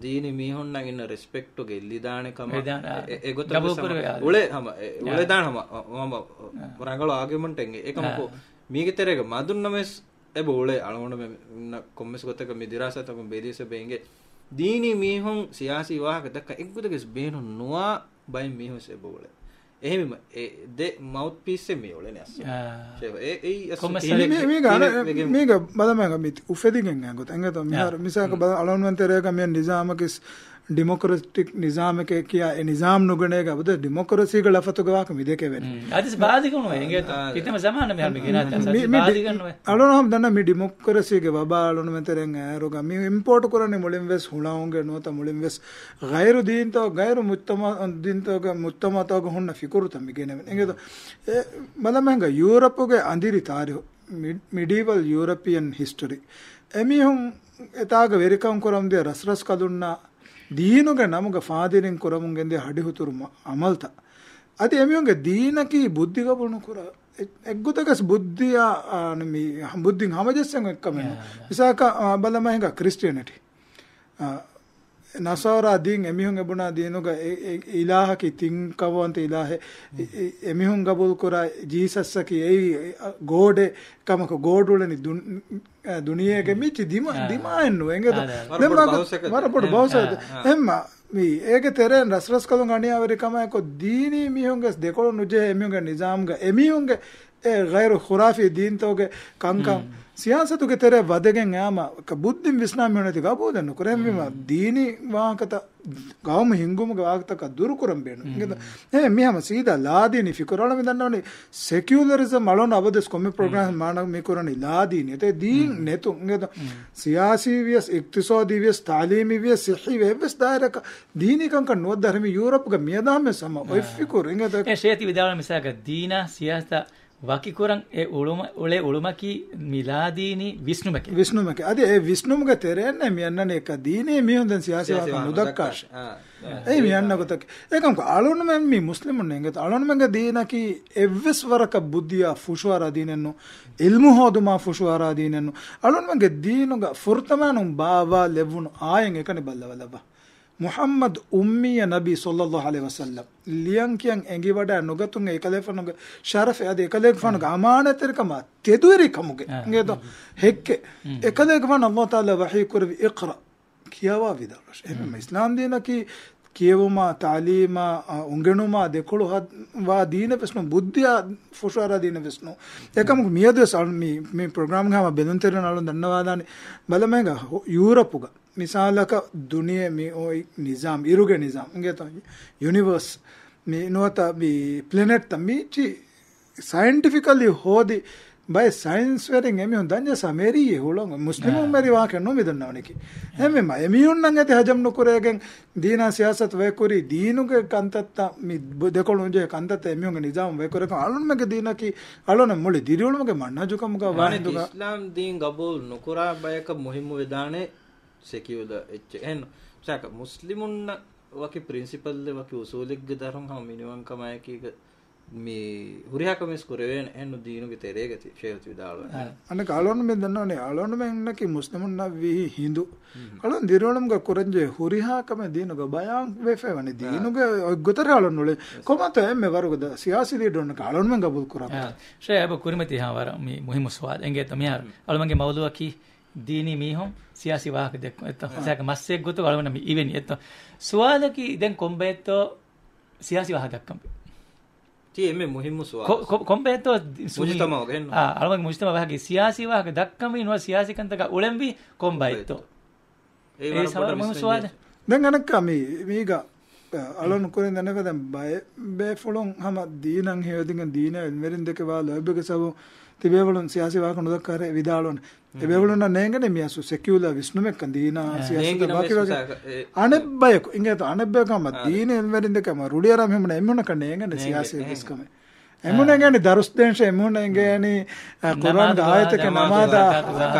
ދީނީ މީހުންނަށް އިންނަ ރެސްޕެކްޓު ގެއްލިދާނެ ކަމަށް ވެދާނެ، އާ. އެ-، އެ-، އެގޮތަށް ގަބޫލު ވެސް ހަމަ ކުރެވޭ އާ. އުޅޭ ހަމަ އެ-، އާ. އުޅެދާނެ ހަމަ އަ-، ހަމަ އާ. ރަނގަޅު އާގިއުމަންޓެއް އެކަމަކު އާ. މީގެ ތެރޭގަ މަދުންނަމެސް އެބަ އުޅޭ އަޅުގަނޑުމެން ކޮންމެސް ގޮތަކަށް މި ދިރާސާތަކުން ބެލިޔަސް އެބަ އިނގޭ. ދީނީ މީހުން ސިޔާސީ ވާހަކަ ދައްކަން އެއްގޮތަކަސް ބޭނުން ނުވާ ބައެއް މީހުން ވެސް އެބަ އުޅޭ. އެހެންވީމަ، އެ ދެ މައުތްޕީސް އެއް މި އުޅެނީ އަސްލު. އާ. ޝޭ، އެ-، އެއީ އަސްލު ކޮންމެސް ކިހިނެއް ހަރެއް މީ-، މީގަ ކިހިނެއް އަނެއް ވެގެން. މީގަ ބަލަމޭގަ މި އުފެދިގެން އެނގޮތަށް އެނގޭތޯ މިހާރު އާ. މިސާލަކަށް މް. ބަލަ އަޅުގަނޑުމެން ތެރޭގަ މި ނިޒާމަކީ ޑިމޮކްރެޓިކް ނިޒާމެކޭ ކިޔާ އެ ނިޒާމް ނުގަނޭގަ އަބަދު ޑިމޮކްރަސީގެ ލަފަތުގެ ވާހަކަ މި ދެކެވެނީ. މް. އަދިސް ބާލިޣުނުވެ އިނގޭތޯ. އާ. ކިތަންމެ ޒަމާނެއް މިހާރު މި ގިނަ މި-، މި ޑި-، އަޅުނަހަމް ދަންނަ މި ޑިމޮކްރަސީގެ ވަބާ އަޅުނުމެން ތެރެއިން އޭރުގަ މި އިމްޕޯޓު ކުރަނީ މުޅިން ވެސް ހުޅަނގުގެ ނުވަތަ މުޅިން ވެސް ޣައިރު ދީންތޯ، ޣައިރު މުޖްތަމަ-، ދީންތޯގެ މުޖްތަމަޢުތޯގަ ހުންނަ ފިކުރުތައް މި ގެނެވެން. އެނގޭތޯ؟ އެ ބަލަމެންގަ ޔޫރަޕުގެ އަނދިރި ތާރީހު، މި-، މިޑީވަލް ޔޫރަޕިއަން ހިސްޓަރީ. އެމީހުން އެތާގަ ވެރިކަން ކުރަމުންދިޔަ ރަސްރަސްކަލުންނާ ދީނުގެ ނަމުގަ ފާދިރިން ކުރަމުން ގެންދިޔަ ހަޑިހުތުރު މަ-، އަމަލްތައް. އަދި އެމީހުންގެ ދީނަކީ ބުއްދި ގަބޫލު ނުކުރާ، އެ-، އެއްގޮތަކަސް ބުއްދިއާ، އާ، މި-، ބުއްދިން ހަމަޖެއްސެން އެއްކަމެއް ނޫން. ޔާ، ޔާ. މިސާލަކަށް، އާ، ބަލަމާ ހިނގާ ކްރިސްޓިއަނިޓީ. އާ، ނަޞާރާ ދީން އެމީހުން އެބުނާ ދީނުގަ އެ-، އެ-، އިލާހަކީ ތިން ކައުވަންތަ އިލާހެއް. އެ-، އެ-، އެމީހުން ގަބޫލު ކުރާ ޖީސަސްއަކީ އެއީ، އެ-، އަ، ގޯޑެއް ކަމަކު ގޯޑު އުޅެނީ ދުން-، އަ، ދުނިޔޭގެ މި ދިމާ-، އާ. ދިމާއެއް ނުވޭ. އެނގޭތޯ؟ އާ، އާ. ދެން ވަރަށް ބޮޑު ބަހުސް-، ވަރަށް ބޮޑު އެ-، ބަހުސް އާ، އެ-، އާ. އެހެންމަ މި އޭގެ ތެރޭން ރަސްރަސްކަލުން އަނިޔާވެރިކަމާއެކު ދީނީ މީހުންގެ ދެކޮޅު ނުޖެހޭ އެމީހުންގެ ނިޒާމްގަ އެމީހުންގެ އެ ޣައިރު ޚުރާފީ ދީންތޯގެ ކަންކަން މް. ސިޔާސަތުގެ ތެރޭ ވަދެގެން އާމަ ބުއްދިން ވިސްނާ މީހުން އެތި ގަބޫލެއް ނުކުރޭ. އެހެންވީމަ މް. ދީނީ ވާހަކަތައް ގައުމު ހިންގުމުގެ ވާހަކަތަކަށް ދުރުކުރަން ބޭނުން. މް. އެ މި ހަމަ ސީދާ ލާދީނީ ފިކުރު. އަޅު މި ދަންނަވަނީ ސެކިއުލަރިޒަމް އަޅުން އަބަދުވެސް ކޮންމެ ޕްރޮގްރާމް މް. މާނަ މި ކުރަނީ ލާދީނީ. އެތޭ ދީން މް. ނެތުން. އެނގޭތޯ؟ މް. ސިޔާސީ ވިޔަސް، އިޤްތިޞާދީ ވިޔަސް، ތަޢުލީމީ ވިޔަސް، ޞިއްޙީ ވިޔަސް، އެއްވެސް ދާއިރަކަށް ދީނީ ކަންކަން ނުވައްދާ ހަމަ ޔޫރަޕްގަ މިއަދާ ހަމަ އާ. އޮތް ފިކުރު. އެނގޭތޯ؟ އެ ޝޭތި ވިދާޅު މިސާލަކަށް ދީނާ ސިޔާސަތަށް ވަކިކުރަން އެ އުޅުމަ-، އުޅޭ އުޅުމަކީ މި ލާދީނީ ވިސްނުމެކޭ. ވިސްނުމެކޭ. އަދި އެ ވިސްނުމުގެ ތެރޭން މި އަންނަނީ އެކަ ދީނީ މީހުން ދެން ސިޔާސީ ސިޔާސީ ވާހަކަ ވާހަކަ ނުދައްކާށޭ. ނުދައްކާށޭ. އާ. އެއީ މި އަންނަ ގޮތަކީ. އެކަމަކު އަޅުންމެން މި މުސްލިމުން އެނގޭތޯ؟ އަޅުންމެންގެ ދީނަކީ އެއްވެސް ވަރަކަށް ބުއްދިއާ ފުށުއަރާ ދީނެއް ނޫން، ޢިލްމު ހޯދުމާ ފުށުއަރާ ދީނެއް ނޫން. އަޅުންމެންގެ ދީނުގަ ފުރަތަމައިނުން ބާއްވާ ލެއްވުނު އާޔަތް އެކަނި ބައްލަވަލައްވާ. މުޙައްމަދު އުއްމިއްޔަ ނަބީ ޞައްލައްލާހު ޢަލައިހި ވަސައްލަމް ލިޔަން ކިޔަން އެނގިވަޑައި ނުގަތުން އެކަލޭގެފާނުގެ ޝަރަފެއް އަދި އެކަލޭގެފާނުގެ އަމާނަތްތެރިކަމާ ތެދުވެރިކަމުގެ އާ. އެނގޭތޯ؟ މް. ހެއްކެއް. މް. އެކަލޭގެފާނު ﷲ ތަޢާލާ ވަޙީ ކުރެއްވި އިޤްރާ ކިޔަވާ ވިދާޅުވެ. އެހެންވީމަ މް. އިސްލާމް ދީނަކީ ކިޔެވުމާ، ތަޢުލީމާ، އަ، އުނގެނުމާ ދެކޮޅު ހަ-، ވާ ދީނެއް ވެސް ނޫން، ބުއްދިއާ ފުށުއަރާ ދީނެއް ވެސް ނޫން. އެކަމަކު މިއަދުވެސް އަޅު-، މި، މި ޕްރޮގްރާމްގެ ހަމަ ބެލުންތެރިން އަޅުން ދަންނަވާލާނެ ބަލަމޭގަ ހު-، ޔޫރަޕުގަ މިސާލަކަށް ދުނިޔެ މި އޮތް ނިޒާމް، އިރުގެ ނިޒާމް، އިނގޭތޯ؟ ޔުނިވާސް، މި ނުވަތަ މި ޕްލެނެޓްތައް މީޗި ސައިންޓިފިކަލީ ހޯދި ބައެއް ސައިންސްވެރިން އެމީހުން ދަންޏަސް އަ މެރީ ހުޅަނގު މުސްލިމުން އާ. މެރި ވާހަކަ ނުމިދަންނަވަނިކި. އެހެންވީމަ އެމީހުންނަށް އެތި ހަޖަމް ނުކުރޭގެން ދީނާ ސިޔާސަތު ވައިކުރީ ދީނުގެ ކަންތައްތައް މި ބު-، ދެކޮޅު ނުޖެހޭ ކަންތައްތައް އެމީހުންގެ ނިޒާމް ވައިކުރޭކަން އަޅުންމެގެ ދީނަކީ އަޅުން މުޅި ދިރިއުޅުމުގެ މަންހަޖު ކަމުގަ ވާ ހިނދުގަ. އިސްލާމް ދީން ގަބޫލު ނުކުރާ ބަޔަކަށް މުހިއްމު ވެދާނެ ސެކިއުލަ އެއްޗެއް. އެހެން މިސާލަކަށް މުސްލިމުންނަށް ވަކި ޕްރިންސިޕަލް ވަކި އުސޫލެއްގެ ދަށުން ހަމަ މިނިވަން ކަމާއެކީގަ މި ހުރިހާ ކަމެއް ކުރެވޭނެ އެހެން ދީނުގެ ތެރޭގަ ތި ޝޭހު ތި ވިދާޅުވެ. އަނެކަ އަޅުން މި ދަންނަވަނީ އަޅުންމެންނަކީ މުސްލިމުންނަށް ވީ ހިނދު. އަޅުން ދިރިއުޅުމުގަ ކުރަންޖެހޭ ހުރިހާ ކަމެއް ދީނުގަ ބަޔާން ވެފައި ވަނީ ދީނުގެ އޮތްގޮތަށް އަޅުން އުޅޭ. ކޮބާތޯ އެންމެ ވަރުގަ ސިޔާސީ ލީޑަރުންނަކަށް އަޅުންމެން ގަބޫލު ކުރާ ކަމެއް؟ ޝޭ އެބަ ކުރިމަތި ހާ ވަރަށް މި މުހިއްމު ސުވާލެއް. އެނގޭތޯ މިހާރު އަޅުމެންގެ މައުޟޫއަކީ ދީނީ މީހުން ސިޔާސީ ވާހަކަ ދެއްކުން އެއްތޯ؟ މައްސަލައެއް ގޮތުގަ އަޅުމެންނަށް މި އިވެނީ އެއްތޯ؟ ސުވާލަކީ ދެން ކޮންބައެއްތޯ ސިޔާސީ ވާހަކަ ދައްކަން ތީ އެންމެ މުހިއްމު ސުވާލު. ކޮ-، ކޮ-، ކޮންބައެއްތޯ ސުނީ-، މުޖުތަމަޢުގެ އެހެން ނޫން؟ އާ، އަޅުމެންގެ މުޖުތަމަޢު ވާހަކަ ސިޔާސީ ވާހަކަ ދައްކަންވީ ނުވަތަ ސިޔާސީ ކަންތަކާ އުޅެންވީ ކޮންބައެއްތޯ؟ ކޮންބައެއްތޯ؟ އެއީ ވަރަށް ބޮޑަށް މުހިއްމު ސުވާލެއް. ދެން އަނެއްކާ މީ، މީގަ އަޅުން ކުރިން ދެނެފަ ދެން ބައެއް ބޭފުޅުން ހަމަ ދީނަށް ހެޔޮދިން ދީނަށް އިލްމެރިން ދެކެ ވާ ލޯތްބެގެ ސަބަބު ތިބޭފުޅުން ސިޔާސީ ވާހަކަ ނުދައްކާރެ ވިދާޅުވަން. އެބޭފުޅުންނަށް ނޭނގެނެ މިއަސް ސެކިއުލާ ވިސްނުމެއްކަން ދީނާ ސިޔާސަތަށް ބާކީ ވެސް އަނެއް ބަޔަކު އިނގޭތޯ އަނެއް ބަޔަކު މަ ދީނީ އިލްމެރިން ދެކެ މަ ރުޅިއަރާ މިހުން އެމުނަކަށް ނޭނގެނެ ސިޔާސީ ވެސްކަމެއް. އެމުނެގެނި ދަރުސް ދޭންށޭ އެމުނެގެނި ޤުރްއާންގެ އާޔަތެކެ ނަމާދާ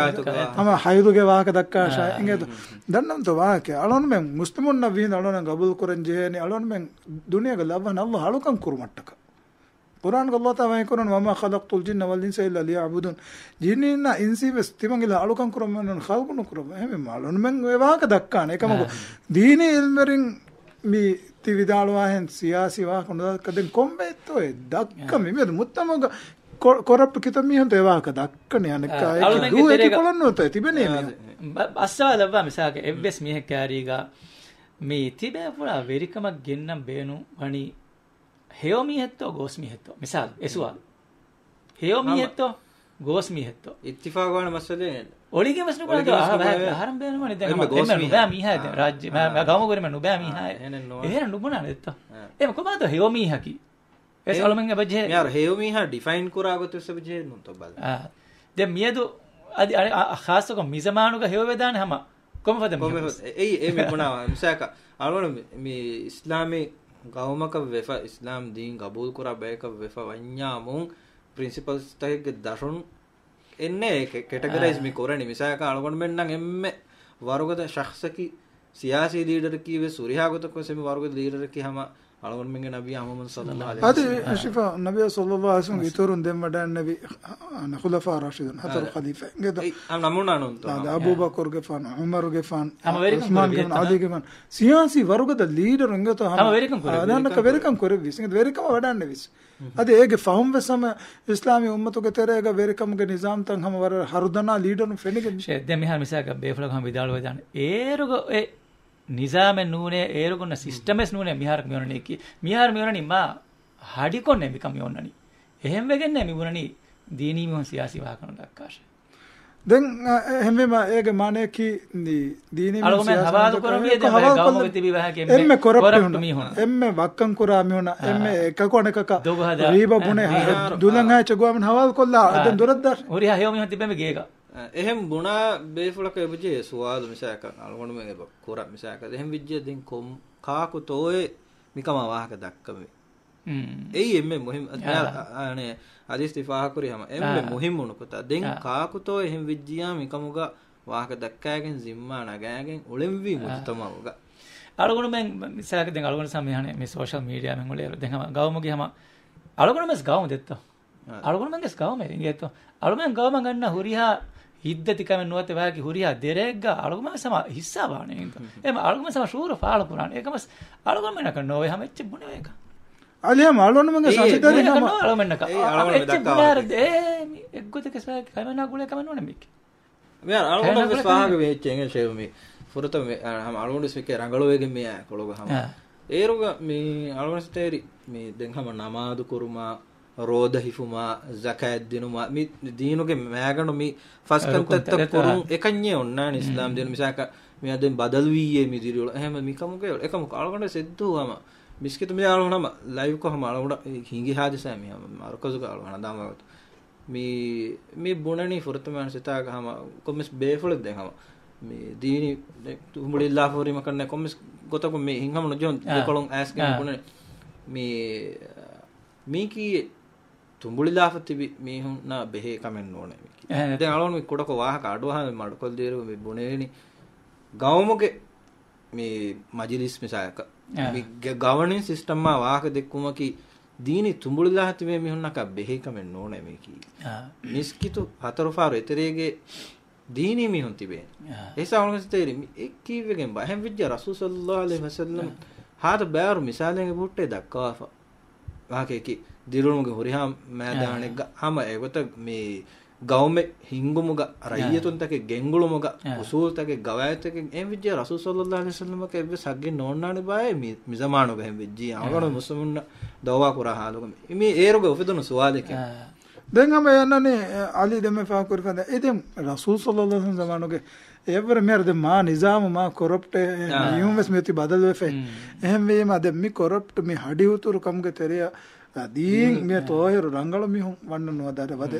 ހަމަ ހައިދުގެ ވާހަކަ ދައްކާށާ އިނގޭތޯ. ދަންނަމްތޯ ވާހަކަ އަޅުންމެން މުސްލިމުންނަށް ވިހިން އަޅުން ގަބޫލު ކުރަން ޖެހޭނީ އަޅުންމެން ދުނިޔޭގަ ލައްވަން އައްލާހު އަޅުކަން ކުރުމަށްޓަކަ. ޤުރްއާންގަ އައްލާހު ތަޢާލާ ވަޙީ ކުރަން، "وما خلقت الجن والإنس إلا ليعبدون." ޖިންނިންނާ އިންސީ ވެސް ތިމަން އިލާ އަޅުކަން ކުރަމުން ޚަލްޤު ނުކުރަމުން. އެހެންވީމަ އަޅުންމެން އެ ވާހަކަ ދައްކާނެ. އެކަމަކު ދީނީ އިލްމެރިން މި ތި ވިދާޅުވާހެން ސިޔާސީ ވާހަކަ ނުދައްކާ ދެން ކޮންމެއްތޯ އެ ދައްކަ މި މިއަދު މުއްތަމަގަ ކޮ-، ކޮރަޕްޓް ކިތައް މީހުންތޯ އެ ވާހަކަ ދައްކަނީ އަނެއްކާ އެކި ގޫ އެކި ކޮޅަން ނުވަތަ ތިބެނީ މީހުން. ބަ-، ބައްސަވާލައްވާ މިސާލަކަށް އެއްވެސް މީހެއްގެ އަރީގަ މި ތިބޭފުޅާ ވެރިކަމަށް ގެންނަން ބޭނުން ވަނީ ހެޔޮ މީހެއްތޯ ގޯސް މީހެއްތޯ؟ މިސާލު އެ ސުވާލު. ހެޔޮ މީހެއްތޯ ގޯސް މީހެއްތޯ؟ އިއްތިފާގުވާނެ މައްސަލައެއް. އޮޅިގެން ވެސް ނުބުނާ އޮޅިގެން ވެސް ނުބުނާ. އަހަރަން ބޭނުންވަނީ ދެން އެންމެ ހަމަ ގޯސް އެންމެ ނުބައި މީހާ ދެން ރާއްޖެ މާ ގައުމު ކުރިމަ ނުބައި މީހާ. އެހެނެއް ނުވާ. އެހެން ނުބުނާނެ އެއްތޯ؟ އެ. އެ ސަލަމެން އެބަޖެހޭ. މިހާރު ހެޔޮ މީހާ ޑިފައިން ކުރާ ގޮތެއް ވެސް އެބަޖެހޭ ނޫންތޯ ބަލަ. އާ. ދެން މިއަދު އަދި އަ-، އަ-، އަ-، ޚާއްޞަކޮށް މި ޒަމާނުގަ ހެޔޮވެދާނެ ހަމަ ކޮންމެ ފަދަ މީހަކު ވެސް. އެއީ އެ މި ބުނާ މިސާލަކަށް އަޅުގަނޑު މި، މި އިސްލާމީ ގައުމަކަށް ވެފަ، އިސްލާމް ދީން ގަބޫލު ކުރާ ބަޔަކަށް ވެފަ ވަންޏާމުން ޕްރިންސިޕަލްސް ތަކެއްގެ ދަށުން އެންނެ ކެ-، ކެޓަގަރައިޒް މި ކުރަނީ. މިސާލަކަށް އަޅުގަނޑުމެންނަށް އެންމެ ވަރުގަދަ ޝަޚްޞަކީ ސިޔާސީ ލީޑަރަކީ ވެސް ހުރިހާ ގޮތަކު ވެސް އެންމެ ވަރުގަދަ ލީޑަރަކީ ހަމަ އަޅުގަނޑުމެންގެ ނަބިއްޔާ މުޙައްމަދު ޞައްލައްލާހު ޢަލައިހި އަދި ވަސައްލަމް. ޝިފާ، ނަބިއްޔާ ޞައްލައްލާހު ޢަލައިހި ވަސައްލަމްގެ އިތުރުން ދެން ވަޑައިންނެވި ޚުލަފާ ރާޝިދުން، ހަތަރު ޚަލީފާ އިނގޭތޯ؟ އަދި އަބޫބަކުރުގެފާނު، ޢުމަރުގެފާނު، ޢުސްމާންގެފާނު، ޢަލީގެފާނު ސިޔާސީ ވަރުގަދަ ލީޑަރު އިނގޭތޯ؟ ހަމަ ވެރިކަން ކުރެއްވި. ވެރިކަން ކުރެއްވި. ވެރިކަމަށް ވަޑައިންނެވިސް. އަދި އޭގެ ފަހުން ވެސް ހަމަ އިސްލާމީ އުއްމަތުގެ ތެރޭގަ ވެރިކަމުގެ ނިޒާމްތައް ހަމަ ވަރަށް ހަރުދަނާ ލީޑަރުން ފެނިގެން. ދެން މިހާރު މިސާލަކަށް ބޭފުޅަކު ހަމަ ވިދާޅުވެދާނެ. އޭރުގަ އެ ނިޒާމެއް ނޫނޭ، އޭރުގަ އޮންނަ ސިސްޓަމެއް ނޫނޭ މިހާރު މިއޮންނަނީކީ. މިހާރު މިއޮންނަނީ މާ ހަޑިކޮށްނޭ މިކަން މިއޮންނަނީ. އެހެންވެގެންނޭ މިބުނަނީ ދީނީ މީހުން ސިޔާސީ ވާހަކަ ނުދައްކާށޭ. ދެން، އަ، އެހެންވީމަ އޭގެ މާނައަކީ ދީ-، ދީނީ މީހުން ސިޔާސީ ވާހަކަ ދައްކާ އެއްކޮށް ހަވާލު ކޮށްލާ ގައުމުގަ ތިބި ބަހަކީ އެންމެ، އެންމެ ކޮރަޕްޓް ކޮރަޕްޓް މީހުން. މީހުން. އެންމެ ވައްކަން ކުރާ މީހުން. އެންމެ އެކަކު އަނެކަކަށް ރީބަ ބުނެ ދުލަނގާ އެއްޗެއް ގޮވާމިން ހަވާލު ކޮށްލާ ދެން ދުރަށްދާށޭ. ހުރިހާ ހެޔޮ މީހުން ތިބެމެ ގޭގަ. އެހެން ބުނާ ބޭފުޅަކަށް އެބަޖެހޭ ސުވާލު މިސާލަކަށް އަޅުގަނޑުމެން އެބަ ކުރާ މިސާލަކަށް އެހެން ވެއްޖެ ދެން ކޮން ކާކުތޯއޭ މިކަމާ ވާހަކަ ދައްކަމެ. އެއީ އެންމެ މުހިންމު. އަ، އަ، އަ، އަނެ، އަދިސް ތި ފާހަގަކުރި ހަމަ އެންމެ މުހިންމު ނުކުތާ. ދެން ކާކުތޯ އެހެން ވެއްޖިޔާ މިކަމުގަ ވާހަކަ ދައްކައިގެން ޒިންމާ ނަގައިގެން އުޅެންވީ މުޖުތަމަޢުގަ. އަޅުގަނޑުމެން މިސާލަކަށް ދެން އަޅުގަނޑު ހަމަ މިހާރު މި ސޯޝަލް މީޑިއާ މެން އުޅޭއިރު ދެން ހަމަ ގައުމުގެ ހަމަ އަޅުގަނޑުމެސް ގައުމު ދެއްތޯ؟ އަޅުގަނޑުމެންގެސް ގައުމެއް އިނގޭތޯ؟ އަޅުމެން ގައުމަށް ގަންނަ ހުރިހާ ހިތްދަތިކަމެއް ނުވަތަ ވާކި ހުރިހާ ދެރައެއްގަ އަޅުގަނޑު ހަމަ ހިއްސާވާނެ އިނގޭތޯ؟ އެމަ އަޅުގަނޑު ހަމަ ޝުޢޫރު ފާޅުކުރާނެ. އެކަމަސް އަޅުގަނޑުމެންނަކަށް ނޯވޭ ހަމަ އެއްޗެއް ބުނެވޭކަށް. އަލިހަމަ އަޅުގަނޑުމެންގެ އެ، އެ، ސަމިތަރި އެ، ހަމަ އަޅުގަނޑުމެންނަކަށް. އެ، އަ، އަޅުގަނޑު އެއްޗެއް ދައްކާ ބުނާރަ ވާހަކަ. އެ، މި އެއްގޮތަކަށް ކަމެއް ނާ ގުޅޭ ކަމެއް ނޫނެ މީކީ. މިހާރު އަޅުގަނޑަށް ވެސް ފާހަގަ ވެއްޗެއް އެނގޭ ޝޭވު މި. ފުރަތަމަ މި، އަ، ހަމަ އަޅުގަނޑު ވެސް މިކޭ ރަނގަޅުވެގެން މިއާ ކޮޅުގަ ހަމަ. އާ. އޭރުގަ މި އަޅުގަނޑު ތޭރި މި ދެން ހަމަ ނަމާދު ކުރުމާ، ރޯދަ ހިފުމާ، ޒަކާތް ދިނުމާ، މި ދީނުގެ މައިގަނޑު މި ފަސް ރުކުންތައް، ކަންތައްތައް އެތާ. ކުރުން އެކަންޏެއް އޮންނާނެ އިސްލާމް ދީނު. މިސާލަކަށް މިއަދު ބަދަލުވީއޭ މި ދިރިއުޅުން. އެހެން މިކަމުގެ އެކަމަކު އަޅުގަނޑު ވެސް އެއްދުވަހު ހަމަ މިސްކިތު މި އަޅުގަނޑު ހަމަ ލައިވްކޮށް ހަމަ އަޅުގަނޑަށް ހިނގި ހާދިސާ މި ހަމަ މަރުކަޒުގަ އަޅުގަނޑަށް ހަނދާންވާގޮތުން. މި، މި ބުނަނީ ފުރަތަމަ ސިތާގަ ހަމަ ކޮންމެސް ބޭފުޅެއް ދެން ހަމަ މި ދީނީ ތުނބުޅިލާފަ ހުރީމަ ކަންނޭ ކޮންމެސް ގޮތަކުން މި ހިންހަމަ ނުޖެހުން ދެކޮޅުން އައިސްގެން ބުނަނީ. މި، މީކީ ތުނބުޅިލާފަ ތިބި މީހުންނާ ބެހޭ ކަމެއް ނޫނޭ މީކީ. ދެން އަޅުގަނޑު މި ކުޑަކޮށް ވާހަކަ އަޑުއަހާލި މަޑުކޮށްދިޔައިރު މި ބުނެވެނީ ގައުމުގެ މި މަޖިލިސް މިސާލަކަށް އާ. މި ގަ-، ގަވަނިން ސިސްޓަމާ ވާހަކަ ދެއްކުމަކީ ދީނީ ތުނބުޅިލާ ތިބޭ މީހުންނަކަށް ބެހޭ ކަމެއް ނޫނޭ މީކީ. އާ. މިސްކިތު ހަތަރު ފާރު އެތެރޭގެ ދީނީ މީހުން ތިބޭނެ. އާ. އެހިސާބުން ތޭރި މި އެއްކީއްވެގެން ބާ. އެހެން ވެއްޖެ ރަސޫލު ޞައްލައްލާހު ޢަލައިހި ވަސައްލަމް އާ. ހާދަ ބާރު މިސާލެއް އެބަހުއްޓޭ ދައްކަވާފަ. ވާހަކައަކީ ދިރިއުޅުމުގެ ހުރިހާ މައިދާނެއްގަ އާ. ހަމަ އެގޮތަށް މި ގައުމެއް ހިންގުމުގަ، އާ. ރައްޔިތުންތަކެއް ގެންގުޅުމުގަ، އާ. އުސޫލުތަކެއް، ގަވާއިދުތަކެއް އެހެން ވެއްޖެ ރަސޫލު ޞައްލައްލާހު ޢަލައިހި ވަސައްލަމަކަށް އެއްވެސް ހައްގެއް ނޯންނާނެ ބާއޭ މި، މި ޒަމާނުގަ އެހެން ވެއްޖިއްޔާ. އާ. އަޅުގަނޑު މުސްލިމުންނަށް ދައުވާ ކުރާ ހާލުގަ މި، މި އޭރުގަ އުފެދުނު ސުވާލެކޭ. އާ. ދެން ހަމަ އެ އަންނަނީ، އަލީ ދެމެ ފާހަގަކުރި ފަދަ. އެ ދެން ރަސޫލު ޞައްލައްލާހު ޢަލައިހި ވަސައްލަމް ޒަމާނުގެ އެއްވަރަށް މިހާރު ދެން މާ ނިޒާމު މާ ކޮރަޕްޓް އެ، އެ، އާ. މީހުން ވެސް މިއޮތީ ބަދަލުވެފައި. އެހެންވީމަ ދެން މި ކޮރަޕްޓް މި ހަޑި ހުތުރު ކަމުގެ ތެރެއަށް އަ، ދީން މި ތޯހިރު ރަނގަޅު މީހުން ވަންނަ ނުވަ ދަރަ ވަދެ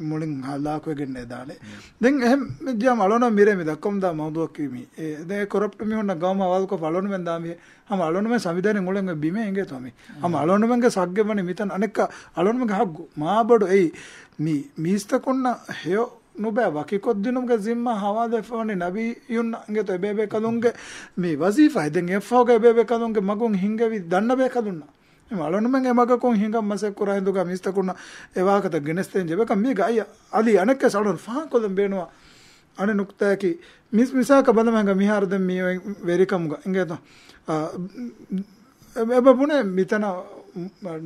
މުޅިން ހަލާކުވެގެން ނެދާނެ. ދެން އެހެން މި ޖާމް އަޅުނަ މިރޭ މި ދައްކަމުންދާ މައުޟޫއަކީ މި. އެ، ދެން އެ ކޮރަޕްޓް މީހުންނަށް ގައުމަށް ހަވާލުކޮށް އަޅުނުމެން ދާ މި ހަމަ އަޅުނުމެން ސަމިދަނި އުޅެން ބިމޭ އިނގޭތޯ މި. ހަމަ އަޅުނުމެންގެ ސައްގެ ވަނީ މިތަން އަނެއްކާ އަޅުނުމެންގެ ހައްގު މާ ބޮޑު އެއީ މި މީސްތަކުންނަށް ހެޔޮ ނުބައި ވަކިކޮށްދިނުމުގެ ޒިންމާ ހަވާލުވެފަވަނީ ނަބިއްޔުންނަށް އިނގޭތޯ އެބޭބޭކަލުންގެ މި ވަޒީފާ. ދެން އެއަށްފަހުގަ އެބޭބޭކަލުންގެ މަގުން ހިންގެވި ދަންނަބޭކަލުންނަށް. އެމަ އަޅުނުމެން އެ މަގަކުން ހިނގަން މަސައްކަތް ކުރާ ހިނދުގަ މީސްތަކުންނަށް އެ ވާހަކަތައް ގެނެސްދޭން ޖެހޭ. އެކަމް މީގަ އައި އަލީ އަނެއްކާސް އަޅުން ފާހަގަކޮށްލަން ބޭނުންވާ އަނެއް ނުކުތާއަކީ މިސް-، މިސާލަކަށް ބަލަމަ ހިނގާ މިހާރު ދެން މި ވެރިކަމުގަ އިނގޭތޯ. އާ، އެ-، އެބަ ބުނޭ މިތަނަށް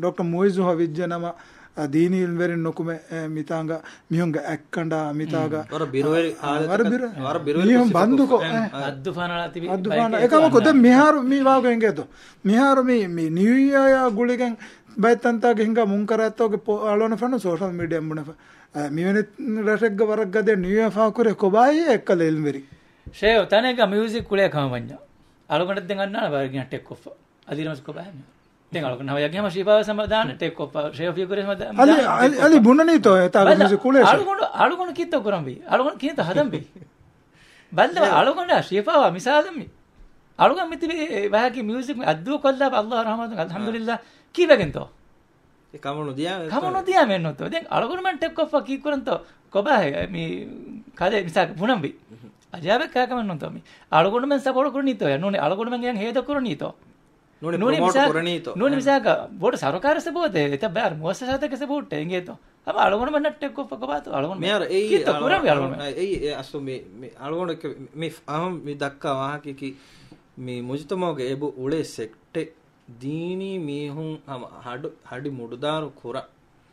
ޑޮކްޓަރ މުއިއްޒު ހޮވިއްޖެ ނަމަ، އާ، ދީނީ އިލްމުވެރިން ނުކުމެ، އެ، މިތާނގަ މިހުންގެ އަތްކަނޑާ މިތާގަ، ވަރަށް ބިރުވެރި އާ، ވަރަށް ބިރު-، ވަރަށް ބިރުވެރި މީހުން ކުށް ބަންދުކޮށް، އެ، އެ، އައްދުފާނަޅާ ތިބި އައްދުފާނަ. ބައެއް އެކަމަކު ދެން މިހާރު މި ވާގޮތް އިނގޭތޯ. މިހާރު މި، މި ނިއު އިޔާ ގުޅިގެން ބައެއް ތަންތާގެ ހިނގާ މުންކަރާތްތަކުގެ ޕޯ-، އަޅުން ފެނުން ސޯޝަލް މީޑިއާ ބުނެފަ. އަ، މިވެނި ރަށެއްގަ ވަރަށް ގަދަ ނިއު އިޔާ ފާހަގަކުރޭ ކޮބާއީ އެއްކަލަ އިލްމުވެރި. ޝޭވް ތަނެއްގަ މިއުޒިކް ކުޅޭ ކަމަށް ވަންޏާ. އަޅުގަނޑަށް ދެން އަންނާނެ ވަރަށް ގިނަ ޓެކް ކޮށްފަ. އަދި ރަމަސް ކޮބާ މި. ދެން އަޅުގަނޑު ހަމަ ޔަގީން ހަމަ ޝީފާވެސް ހަމަ ދާނެ ޓެކް ކޮށްފަ. ޝޭފް ފިކުރެސް ހަމަ ދާ-، އަލި، ދާނެ އަލި، ޓެކް އަލި ކޮށްފަ. ބުނަނީތޯ އެތާ ބަލަ، މިއުޒިކް ކުޅޭ ޝޭ. އަޅުގަނޑު، އަޅުގަނޑު ކީއްތޯ ކުރަންވީ؟ އަޅުގަނޑު ކީއްތޯ ހަދަންވީ؟ ބައްލަ އެ. އަޅުގަނޑާ ޝީފާވާ މިސާލެއް މި. އަޅުގަނޑު މިތިބި ވަހަކީ މިއުޒިކް މި އައްދޫ ކޮށްލާ އައްލާހު ރަހުމަތުން އަލްޙަމްދުލިއްލާ ކީއްވެގެންތޯ؟ އެ ކަމުނު ދިޔާ ކަމުނު ދިޔާ މެންނުތޯ. ދެން އަޅުގަނޑުމެން ޓެކް ކޮށްފަ ކީއްކުރަންތޯ؟ ކޮބާހޭ މި ކަލޭ މިސާލަކަށް ބުނަންވީ. އަޖާބެއް ކާކަމެއްނުތޯ މި. އަޅުގަނޑުމެން ސަޕޯޓް ކުރަނީތޯ ޔާ ނޫނީ އަޅުގަނޑުމެން ހޭދަ ކުރަނީތޯ؟ ނޫނީ ނޫނީ ޕްރޮމޯޓް މިސާ-، ކުރަނީތޯ؟ ނޫނީ މިސާލަކަށް ބޮޑު ސަރުކާރެއް ސަޕޯޓް ދޭ، އެތައް ބައި މުއައްސަސާތަކެއް ސަޕޯޓް އެނގޭތޯ؟ ހަމަ އަޅުގަނޑުމެންނަށް ޓެކް ކޮށްފަ ކޮބާތޯ އަޅުގަނޑު މިހާރު އެއީ ކީއްތޯ އަޅު-، ކުރަންވީ އަޅުގަނޑު؟ އެއީ އެ އަސްލު މި، މި އަޅުގަނޑު މި އަހަން މި ދައްކާ ވާހަކައަކީ މި މުޖުތަމަޢުގެ އެބަ އުޅޭ ސެކްޓެއް ދީނީ މީހުން ހަމަ ހަޑު-، ހަޑި މުޑުދާރު ކުރަން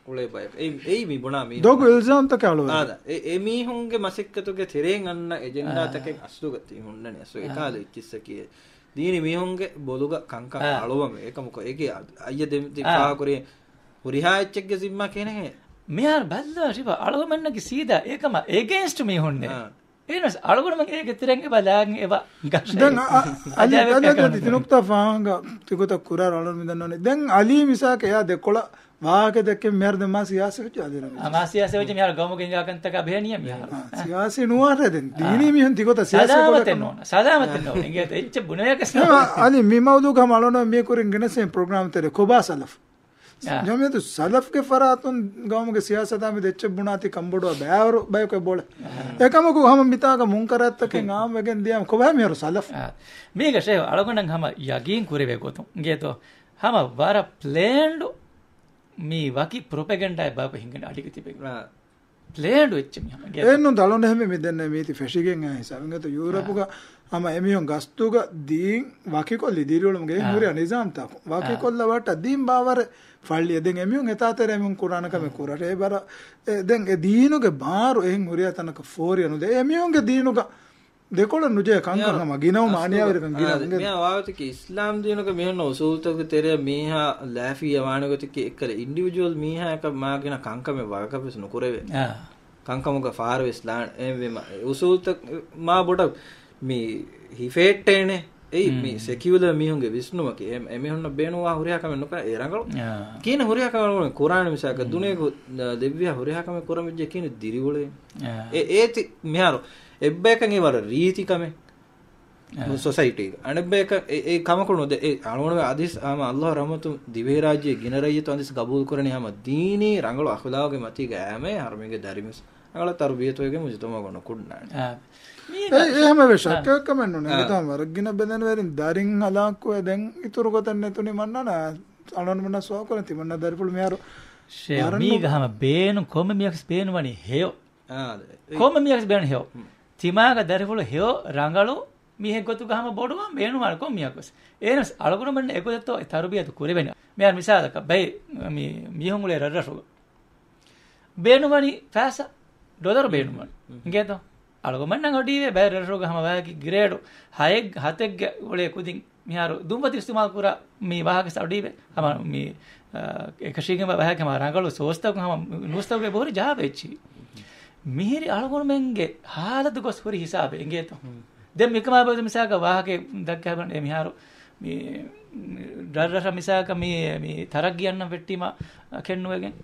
އުޅޭ ބަޔަކު. އެއީ، އެއީ މި ބުނާ މީހުން. ދޮގު އިލްޒާމްތަކެއް އަޅުވަން. އާދަ، އެ، އެ މީހުންގެ މަސައްކަތުގެ ތެރެއިން އަންނަ އެޖެންޑާތަކެއް އާ. އަސްލުގަ ތި ހުންނަނީ. އަސްލު އާ. އެކާލަ އެއްޗިއްސަކީ. ދީނީ މީހުންގެ ބޮލުގަ ކަންކަން އާ. އަޅުވަން. އެކަމަކު އޭގެ އަ-، އައްޔަ ދެ-، ދެ-، އާ. ފާހަގަކުރި ހުރިހާ އެއްޗެއްގެ ޒިންމާ ކޭނެހޭ. މިހާރު ބައްލަވާ ޝިފާ އަޅުގަނޑަކީ ސީދާ އެކަމަށް އެގެންސްޓް މީހުންނޭ. އާ. އެހެނަސް އަޅުގަނޑުމެން އޭގެ ތެރެއިން އެބަ ލާގެން އެބަ ގަށޭ. ދެން އަ-، އަ-، އަލި، އަޖާއިބެއް އަލި، އަދި ކަމެއް ތި ނުކުތާ ފާހަގަ ތިގޮތަށް ކުރާ އަޅުން މި ދަންނަވަނީ. ދެން އަލީ މިސާކެ އެއާ ދެކޮޅަށް ވާހަކަ ދެއްކެ މިހާރު ދެން މާ ސިޔާސީ ވެއްޖެ އަލީ ރަމީޒް. އާ، މާ ސިޔާސީ ވެއްޖެ މިހާރު ގައުމުގެ އިނގާ ކަންތަކާ ބެހެނިޔަ މިހާރު. އާ، ސިޔާސީ ނުވާށޭ ދެން. ދީނީ އާ. މީހުން ތިގޮތަށް ސިޔާސީ ސަލާމަތެއް ކޮޅަކަށް ނޯން. ސަލާމަތެއް ނޯން. އިނގޭތަ އެއްޗެއް ބުނެވޭކަސް އެ، ނޯން. އަލީ މި މައުޟޫގަ ހަމަ އަޅުން މީ ކުރިން ގެނެސް ޕްރޮގްރާމް ތެރޭ ކޮބާ ސަލަފް؟ އާ. ޖަމްއިއްޔަތު ސަލަފްގެ ފަރާތުން ގައުމުގެ ސިޔާސަތާ މެދު އެއްޗެއް ބުނާތީ ކަންބޮޑުވާ ބައިވަރު ބަޔަކު އެބައުޅޭ. އާ. އެކަމަކު ހަމަ މިތާގަ މުންކަރާތްތަކެއް އާ. އާންމުވެގެން ދިޔަމަ ކޮބާ މިހާރު ސަލަފް؟ އާ. މީގަ ޝޭހް އަޅުގަނޑަށް ހަމަ ޔަގީން ކުރެވޭ ގޮތުން އިނގޭތޯ ހަމަ ވަރަށް ޕްލޭންޑު މި ވަކި ޕްރޮޕެގެންޑާއެއް ބަޔަކު ހިނގަން އަޑިގަ ތިބެގެން. އާ. ޕްލޭންޑު އެއްޗެއް މި ހަމަ އިނގޭތޯ. އެއްނު ދަޅުން އެހެންވެ މި ދެންނެ މީތި ފެށިގެން އެ ހިސާބު އިނގޭތޯ ޔޫރަޕުގަ އާ. ހަމަ އެމީހުން ގަސްތުގަ ދީން ވަކިކޮށްލި ދިރިއުޅުމުގެ އާ. ހުރި ނިޒާމްތަކު. ވަކިކޮށްލަވައްޓަ ދީން ބާވަރެއް ފައްޅިއެއް. ދެން އެމީހުން އެތާތެރޭ އެމީހުން ކުރާނެ ކަމެއް ކުރަށޭ. އެ ބަރަ-، އެ ދެން އެ ދީނުގެ ބާރު އެހެން ހުރިހާ ތަނަކަށް ފޯރިއަ ނުދޭ. އެމީހުންގެ ދީނުގަ ދެކޮޅަށް ނުޖެހޭ ކަންކަން ހަމަ ގިނަވުމަށް އަނިޔާވެރިކަން ގިނަ އިނގޭ. މިއާ ވާގޮތަކީ އިސްލާމް ދީނުގެ މިހުންނަ އުސޫލުތަކުގެ ތެރެއަށް މީހާ ލާފިއްޔާ ވާނެ ގޮތަކީ އެއްކަލަ އިންޑިވިޖުއަލް މީހާއަކަށް މާ ގިނަ ކަންކަމެއް ވަރަކަށް ވެސް ނުކުރެވޭ. އާ. ކަންކަމުގަ ފާރުވެސް ލާން. އެހެންވީމަ، އެ އުސޫލުތައް މާ ބޮޑަށް މި ހިފޭއްޓޭނެ. އެއީ މި ސެކިއުލަރ މީހުންގެ ވިސްނުމަކީ. އެ، އެމީހުންނަށް ބޭނުންވާ ހުރިހާ ކަމެއް ނުކުރާ. އެ ރަނގަޅު. އާ. ކިހިނެއް ހުރިހާ ކަމެއް ނުކުރާނެ. މިސާލަކަށް ދުނިޔޭގަ ދެއްވިހާ ހުރިހާ ކަމެއް ކުރަން ވެއްޖެ ކިހިނެއް ދިރިއުޅޭ. އާ. އެ، އޭތި މިހާރު އެއްބަޔަކަށް އެ ވަރަށް ރީތި ކަމެއް. އާ. ސޮސައިޓީގަ. އަނެއްބަޔަކަށް އެ، އެ ކަމަކު ނުދޭ. އެ އަޅުގަނޑު އަދިސް ހަމަ އައްލާހު ރަޙްމަތު ދިވެހިރާއްޖޭ ގިނަ ރައްޔިތު އަދިސް ގަބޫލުކުރަނީ ހަމަ ދީނީ ރަނގަޅު އަޚުލާގުގެ މަތީގަ އައިމޭ ހަރުމީގެ ދަރިމިސް ރަނގަޅަށް ތަރުބިޔަތުވެގެން މުޖުތަމަޢުގަ ނުކުންނާނެ. އާ. މީ އެ، އެ ހަމަ ވެ އާ. ޝައްކަކަމެއް ނޫން. އާ. އެނގިތާ ވަރަށް ގިނަ ބެލެނިވެރިން ދަރިން ހަލާކުވެ ދެން އިތުރު ގޮތެއް ނެތުނީ މަންނާނަ އަޅުގަނޑުމެންނަށް ސުވާލު ކުރަން ތިމަންނަ ދަރިފުޅު މިހާރު ޝޭ، ވަރަށް މީގަ ނު- ހަމަ ބޭނުން ކޮންމެ މީހަކަސް ބޭނުންވަނީ ހެޔޮ. އާ، އެ- ކޮންމެ މީހަކަސް ބޭނުން ހެޔޮ. ހުން. ތިމާގަ ދަރިފުޅު ހެޔޮ ރަނގަޅު މީހެއް ގޮތުގަ ހަމަ ބޮޑުވާން ބޭނުންވާނެ ކޮން މީހަކަސް. އޭނަސް އަޅުގަނޑުމެން އެގޮތަށްތޯ އެ ތަރުބިޔަތު ކުރެވެން. މިހާރު މިސާލަކަށް ބައެއް މި މީހުން އުޅޭ ރަށްރަށުގަ. ބޭނުންވަނީ ފައިސާ، ޑޮލަރު ބޭނުންވަނީ. ހުން. އިނގޭތޯ؟ އަޅުގަނޑުމެންނަށް އޮޑީވޭ ބައެއް ރަށްރަށުގަ ހަމަ ވަޔަކީ ގްރޭޑު ހައެއް ހަތެއްގެ އުޅޭ ކުދިން މިހާރު ދުންފަތި އިސްތިމާލު ކުރާ މި ވާހަކަ އޮޑީވޭ. ހަމަ މި، އާ، އެކަށީގެން ވާ ވާހަކަ ހަމަ ރަނގަޅު ސޯސްތަކުން ހަމަ ނޫސްތަކުގެ ބޮހުރި ޖަހާފަ އެއްޗި. މިހިރި އަޅުގަނޑުމެންގެ ހާލަތު ގޮސް ހުރި ހިސާބެއް އިނގޭތޯ. ދެން މިކަމާ ބެހޭ މިސާލަކަށް ވާހަކަ ދައްކާ ބަލަން އެ މިހާރު މި ރަށްރަށަށް މިސާލަކަށް މި، މި ތަރައްގީ އަންނަން ފެއްޓީމަ ކެންނުވެގެން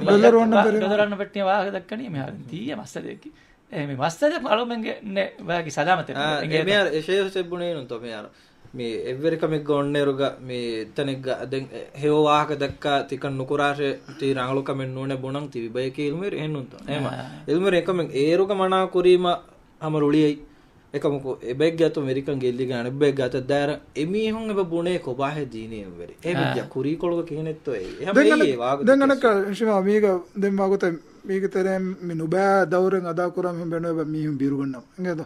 ޑޮލަރު އަންނަން ބެހޭ. ޑޮލަރު އަންނަން ފެއްޓީމަ ވާހަކަ ދައްކަނީ މިހާރު ތިއްޔެ މައްސަލައަކީ. އެ މި މައްސަލަ އަޅުމެންގެ ނެ ވާގި ސަލާމަތެއް އާ، އެނގޭތޯ؟ އެ މިހާރު އެ ޝޭހު ސެއްބުނޭ ނުންތޯ މިހާރު. މި އެއްވެރިކަމެއްގަ އޮންނައިރުގަ މި އެތަނެއްގަ ދެން ހެޔޮ ވާހަކަ ދައްކާ ތިކަން ނުކުރާށޭ ތީ ރަނގަޅު ކަމެއް ނޫނޭ ބުނަން ތި ބަޔަކީ އިލްމުވެރި އެހެންނޫންތޯ؟ އެހެމަ އާ. އިލްމުވެރި އެކަމެއް އޭރުގަ މަނާ ކުރީމަ ހަމަ ރުޅިއައި. އެކަމަކު އެބައެއްގެ އަތުން ވެރިކަން ގެއްލިގެން އަނެއްބައެއްގެ އަތަށް ދާއިރަށް އެމީހުން އެބަ ބުނޭ ކޮބާހޭ ދީނީ އިލްމުވެރި؟ އެ އާ. ވެއްޖާ ކުރީކޮޅުގަ ކިހިނެއްތޯ އެއީ؟ އެހެމަ ދެން އެއީ އަނެއް-، ވާގޮތަކީ ދެން އަނެއްކާ ޝިފާ މީގަ ދެން ވާގޮތެއް މީގެ ތެރޭ މި ނުބައި ދައުރެއް އަދާ ކުރާ މީހުން ބޭނުންވޭ މީހުން ބިރުގަންނަމު. އިނގޭތޯ؟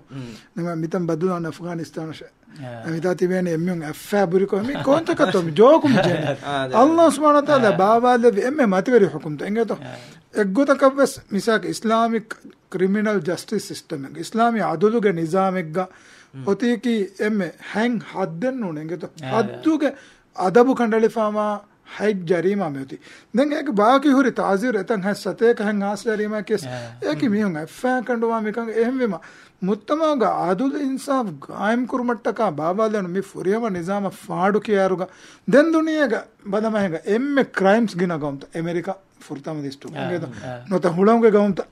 މިތަން ބައްދަލުވާނެ އަފްޣާނިސްތާނަށޭ. އާ. މިތާ ތިބޭނެ އެމީހުން އެއްފައި ބުރިކޮށް މި ކޯންތަކަށްތޯ މި ޖޯކު މި ޖެހެނީ. އާ، ދެ. އައްލާހު ސުބްޙާނަހު ވަތަޢާލާ އާ. ބާވާލެއްވި އެންމެ މަތިވެރި ޙުކުމްތައް. އިނގޭތޯ؟ އާ. އެއްގޮތަކަށްވެސް މިސާލަކަށް އިސްލާމިކް ކްރިމިނަލް ޖަސްޓިސް ސިސްޓަމެއް، އިސްލާމީ އަދުލުގެ ނިޒާމެއްގަ އޮތީކީ އެންމެ ހައެއް ހައްދެއް ނޫން. އިނގޭތޯ؟ އާ، ދެ. ހައްދުގެ އަދަބު ކަނޑައެޅިފާމާ ހައެއް ޖަރީމާ މިއޮތީ. ދެން އޭގެ ބާކީ ހުރި ތާޒީރު އެތަން ހައެއް ސަތޭކަ ހައެއް ހާސް ޖަރީމާ ކޭސް. އާ. އޭކި މީހުން އެއްފައި ކަނޑުވާ މިކަން އެހެންވީމަ، މުޖްތަމަޢުގަ އަދުލު އިންސާފް ގާއިމް ކުރުމަށްޓަކާ ބާވާލެވުނު މި ފުރިހަމަ ނިޒާމަށް ފާޑު ކިޔާއިރުގަ ދެން ދުނިޔޭގަ ބަލަމާ ހިނގާ އެންމެ ކްރައިމްސް ގިނަ ގައުމުތައް އެމެރިކާ ފުރަތަމަ ލިސްޓު. އާ، އިނގޭތޯ؟ އާ. ނުވަތަ ހުޅަނގުގެ ގައުމުތައް.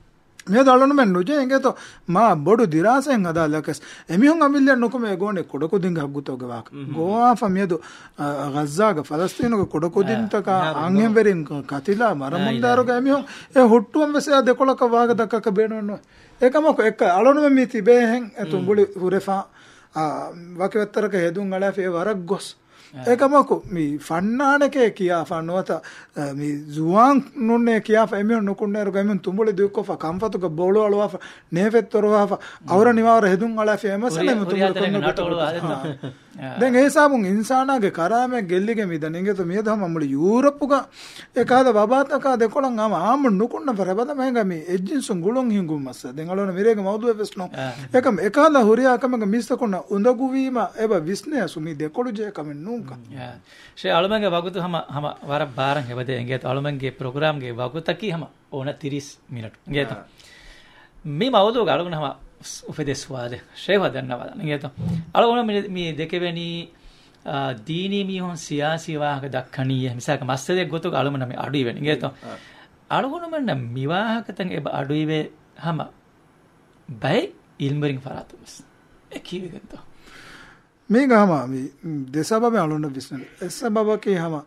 މިއަދު އަޅުނުމެން ނުޖެހޭ އިނގޭތޯ މާ ބޮޑު ދިރާސައެއް ހަދާލަކަސް އެމީހުން އަމިއްލައަށް ނުކުމެ އެ ގޯނި ކުޑަކުދިންގެ ހައްގުތަކުގެ ވާހަކަ. މް. ގޮވާފަ މިއަދު، އަ، ޣައްޒާގަ ފަލަސްތީނުގެ ކުޑަކުދިންތަކާ އާ، އަންހެންވެރިން ކަ-، ކަތިލާ މަރަމުންދާރުގަ އެމީހުން އެ ހުއްޓުވަން ވެސް އެއާ ދެކޮޅަކަށް ވާހަކަ ދައްކާކަށް ބޭނުމެއް ނުވޭ. އެކަމަކު އެއްކަ އަޅުނުމެން މީ ތިބޭހެން އެ މް. ތުނބުޅި ހުރެފާ، އާ، ވަކިވައްތަރަކަށް ހެދުން އަޅާފަ އެ ވަރަށް ގޮސް. އެކަމަކު މި ފަންނާނެކޭ ކިޔާފަ ނުވަތަ، އަ، މި ޒުވާނުންނޭ ކިޔާފަ އެމީހުން ނުކުންނޭރުގަ އެމީހުން ތުނބުޅި ދުއްކޮށްފަ، ކަންފަތުގަ ބޮޅު އަޅުވާފަ، ނޭފެއް ތޮރުވާފަ، އައުރަ ނިވާވަރަށް ހެދުން އަޅާފި އެ މައްސަލަ ހުރި-، އެމީހުން ތުނބުޅި ހުރިހާ ކޮންމެ ތަނެއް ގޮތަކަށް. ނަޓު އަޅުވާ ދެއްތޯ. އާ. ދެން އެ ހިސާބުން އިންސާނާގެ ކަރާމަތް ގެއްލިގެން މިދަނީ. އިނގޭތޯ މިއަދު ހަމަ މުޅި ޔޫރަޕުގަ އެ ކަހަލަ ވަބާތަކާ ދެކޮޅަށް ހަމަ އާއްމުން ނުކުންނަ ފަރަ ބަލަމައިގަ މި އެއްޖިންސުން ގުޅުން ހިނގުން މައްސަލަ. ދެން އަޅުން މިރޭގެ މައުޟޫއެއް ވެސް ނޫން. އާ. އެކަމް އެކަހަލަ ހުރިހާ ކަމެއްގަ މީސްތަކުންނަށް އުނދަގޫވީމަ އެބަ ވިސްނޭ އަސްލު މީ ދެކޮޅު ޖެހޭ ކަމެއް ނޫންކަން. އާ. ޝޭ އަޅުމެންގެ ވަގުތު ހަމަ، ހަމަ ވަރަށް ބާރަށް އެބަދޭ އިނގޭތޯ. އަޅުމެންގެ ޕްރޮގްރާމްގެ ވަގުތަކީ ހަމަ އޮނަ ތިރީސް މިނެޓު އިނގޭތޯ. އާ. މި މައުޟޫގަ އަޅުގަނޑު ހަމަ އުފެދޭ ސުވާލެއް ޝޭހު ދަންނަވާލަން އިނގޭތޯ. އަޅުގަނޑު މި، މި ދެކެވެނީ، އާ، ދީނީ މީހުން ސިޔާސީ ވާހަކަ ދައްކަނީއޭ. މިސާލަކަށް މައްސަލައެއް ގޮތުގަ އަޅުމެންނަށް މި އަޑުއިވެން އިނގޭތޯ. އާ. އަޅުގަނޑުމެންނަށް މި ވާހަކަތައް އެބަ އަޑުއިވޭ ހަމަ ބައެއް އިލްމުވެރިން ފަރާތުން ވެސް. އެ ކީއްވެގެންތޯ؟ މީގަ ހަމަ މި ދެ ސަބަބެއް އަޅުންނަށް ވިސްނަނީ. އެއް ސަބަބަކީ ހަމަ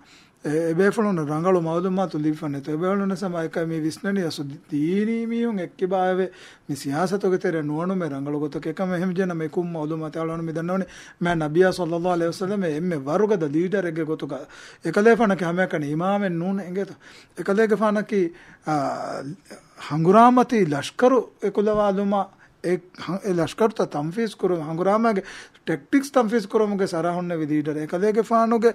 އެ، އެބޭފުޅުން ރަނގަޅު މައުލޫމާތު ލިބިފަ ނެތޯ. އެބޭފުޅުން ހަމަ އެކަ މި ވިސްނަނީ އަސްލު ދީ-، ދީނީ މީހުން އެއްކިބާވެ މި ސިޔާސަތުގެ ތެރެއަށް ނުވަނުމޭ ރަނގަޅު ގޮތަކަށް. އެކަމަށް އެހެން ޖެހޭނަމަ އެ ކުން މައުލޫމާތެއް އަޅުން މި ދަންނަވަނީ މާތް ނަބިއްޔާ ޞައްލައްލާހު ޢަލައިހި ވަސައްލަމަ އެންމެ ވަރުގަދަ ލީޑަރެއްގެ ގޮތުގަ އެކަލޭފާނަކީ ހަމައެކަނި އިމާމެއް ނޫން އިނގޭތޯ. އެކަލޭގެފާނަކީ، އާ، ހަނގުރާމަތީ ލަޝްކަރު އެކުލަވާލުމާ އެ ހަ-، އެ ލަޝްކަރުތައް ތަންފީޒް ކުރުން، ހަނގުރާމާގެ ޓެކްޓިކްސް ތަންފީޒް ކުރުމުގެ ސަރަހުންނެވި ލީޑަރެއް. އެކަލޭގެފާނުގެ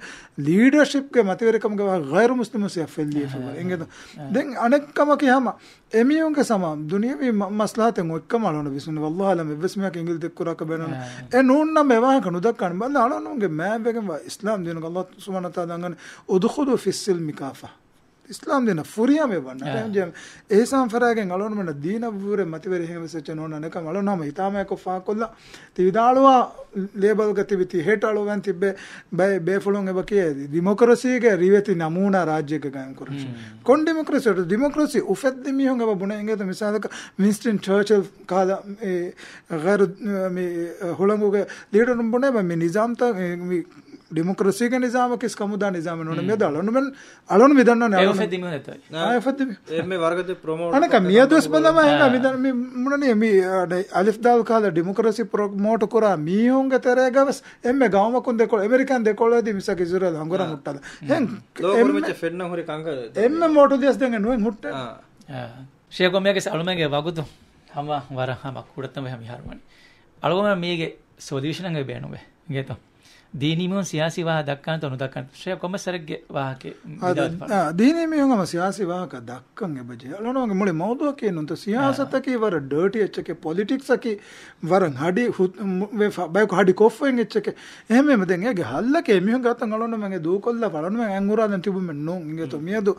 ލީޑަރޝިޕްގެ މަތިވެރިކަމުގެ ވާހަކަ ޣައިރު މުސްލިމުން ސިޔަ ފެއްލިއެފަ އެނގޭތޯ. ދެން އަނެއްކަމަކީ ހަމަ އެމީހުންގެ ސަމާ ދުނިޔަވީ މަ-، މަސްލަހަތެއް އޮތްކަމަށް އަޅުން ވިސްނުނީ. ވައްލާހު އަޢްލަމް އެއްވެސް މީހަކަށް އިނގިލި ދެއްކުރާކަށް ބޭނުން. އެ ނޫންނަމަ އެ ވާހަކަ ނުދައްކާނެ. ބަލަ އަޅުންގެ މާތްވެގެންވާ އިސްލާމް ދީނުގަ އައްލާހު ސުބްޙާނަހު ވަތަޢާލާ އަންގަނީ، "އުދްޚުލޫ ފިއްސިލްމި ކާފަ." އިސްލާމް ދީނަށް ފުރިހަމައަށް ވަންނާނެ. އެހެން ޖެހޭ އިހްސާން ފަރާގެން އަޅުންމެންނަށް ދީނަށްވުރެ މަތިވެރި ހެން ވެސް އެއްޗެއް ނޯންނާނެ. އެކަމް އަޅުން ހަމަ ހިތާމަޔަކޮށް ފާކޮށްލާ ތި ވިދާޅުވާ ލޭބަލްގަ ތިބި ތި ހެޓް އަޅުވަން ތިއްބެ ބައެއް ބޭފުޅުން އެބަ ކިޔޭ ދިމޮކްރަސީގެ ރިވެތި ނަމޫނާ ރާއްޖޭގަ ގާއިމް ކުރަން. ކޮން ޑިމޮކްރަސީ؟ ޑިމޮކްރަސީ އުފެއްދި މީހުން އެބަ ބުނެ އިނގޭތަ މިސާލަކަށް ވިންސްޓަން ޗާޗިލް ކަހަލަ އެ ޣައިރު މި ހުޅަނގުގެ ލީޑަރުން ބުނެ މި ނިޒާމްތައް މި ޑިމޮކްރަސީގެ ނިޒާމަކީ ކަމުދާ ނިޒާމެއް ނޫން. މިއަދު އަޅުންމެން އަޅުން މި ދަންނަވަނީ އެ އަޅުން އުފެއްދި މީހުން އެތައް. އާ، އެ އުފެއްދި މީހުން. އެންމެ ވަރުގަދަ ޕްރޮމޯޓް އަނެކަ ކޮށް މިއަދުވެސް ބަލަމާ ހިނގާ މި ދަން މި މުނަނީ މި އަލިފް ދާލް ކަހަލަ ޑިމޮކްރަސީ ޕްރޮމޯޓް ކުރާ މީހުންގެ ތެރޭގަވެސް އެންމެ ގައުމަކުން ދެކޮޅު އެމެރިކާން ދެކޮޅު އެދި މިސާކަށް އިޒްރޭލް ހަނގުރާމަ ހުއްޓާލަ. އެން ލޯ އެންމެ ކުރުމެއްޗެއް ފެންނަ ހުރި ކަންކަ އެންމެ މޯޓު ދިޔަސް ދެން ނުވެން ހުއްޓެ. އާ. ޝޭ ކޮމިޔާގެ އަޅުމެންގެ ވަގުތު ހަމަ ވަރަށް ހަމަ ކުޑަތަން ވެ ހަމަ ހަރުމަނި. އަޅުގަމެން މީގެ ސޮލިއުޝަނެއް ބޭނުންވޭ. އިނގޭތޯ؟ ދީނީ މީހުން ސިޔާސީ ވާހަކަ ދައްކާނެތޯ ނުދައްކާނެ؟ ޝޭ ކޮމެސް ސަރެއްގެ ވާހަކަ އާ، ދީނީ މީހުން ހަމަ ސިޔާސީ ވާހަކަ ދައްކަން އެބަޖެހޭ. އަޅުންގެ މުޅި މައުޟޫއަކީ ނޫންތޯ ސިޔާސަތަކީ ވަރަށް ޑާޓީ އެއްޗެކޭ، ޕޮލިޓިކްސް އަކީ ވަރަށް ހަޑި ހު-، މު-، ވެފަ، ބަޔަކު ހަޑި ކޮށްފައިން އެއްޗެކޭ. އެހެންވީމަ ދެން އޭގެ ހައްލަކީ އެމީހުންގެ އަތަށް އަޅުންމެން އެ ދޫކޮށްލާފަ އަޅުންމެން އަތް އުރާލަން ތިބުމެއް ނޫން. އިނގޭތޯ؟ މިއަދު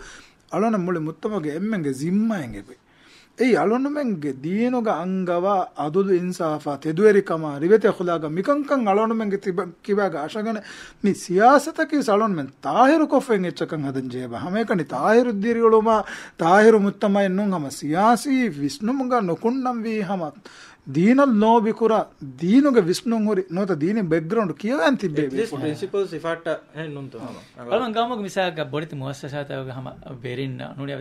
އަޅުން މުޅި މުޖްތަމަޢުގެ އެންމެންގެ ޒިންމާއެއް އެބައި. އެއީ އަޅުނުމެންގެ ދީނުގަ އަންގަވާ އަދުލު އިންސާފާ، ތެދުވެރިކަމާ، ރިވެތި އަޚުލާގާ، މިކަންކަން އަޅުނުމެންގެ ތިބަ-، ކިބާގަ އަށަގަނެ މި ސިޔާސަތަކީ އަޅުނުމެން ތާހިރުކޮށްފައި އެއްޗަކަށް ހަދަން ޖެހޭ ބަ. ހަމައެކަނި ތާހިރު ދިރިއުޅުމާ، ތާހިރު މުޖްތަމައެއް ނޫން، ހަމަ ސިޔާސީ ވިސްނުމުގަ ނުކުންނަންވީ ހަމަ ދީނަށް ލޯބިކުރާ، ދީނުގެ ވިސްނުން ހުރި ނުވަތަ ދީނީ ބެކްގްރައުންޑް ކިޔަވަން ތިއްބޭ އެޓްލީސްޓް ބޭފުޅުން. ޕްރިންސިޕަލް ސިފައަށްޓަށް ހެން ނޫންތޯ ހަމަ. އަޅުގަނޑު ގައުމުގެ މިސާލަކަށް ބޮޑެތި މުއައްސަސާތަކުގެ ހަމަ ވެރިންނަށް ނޫނީ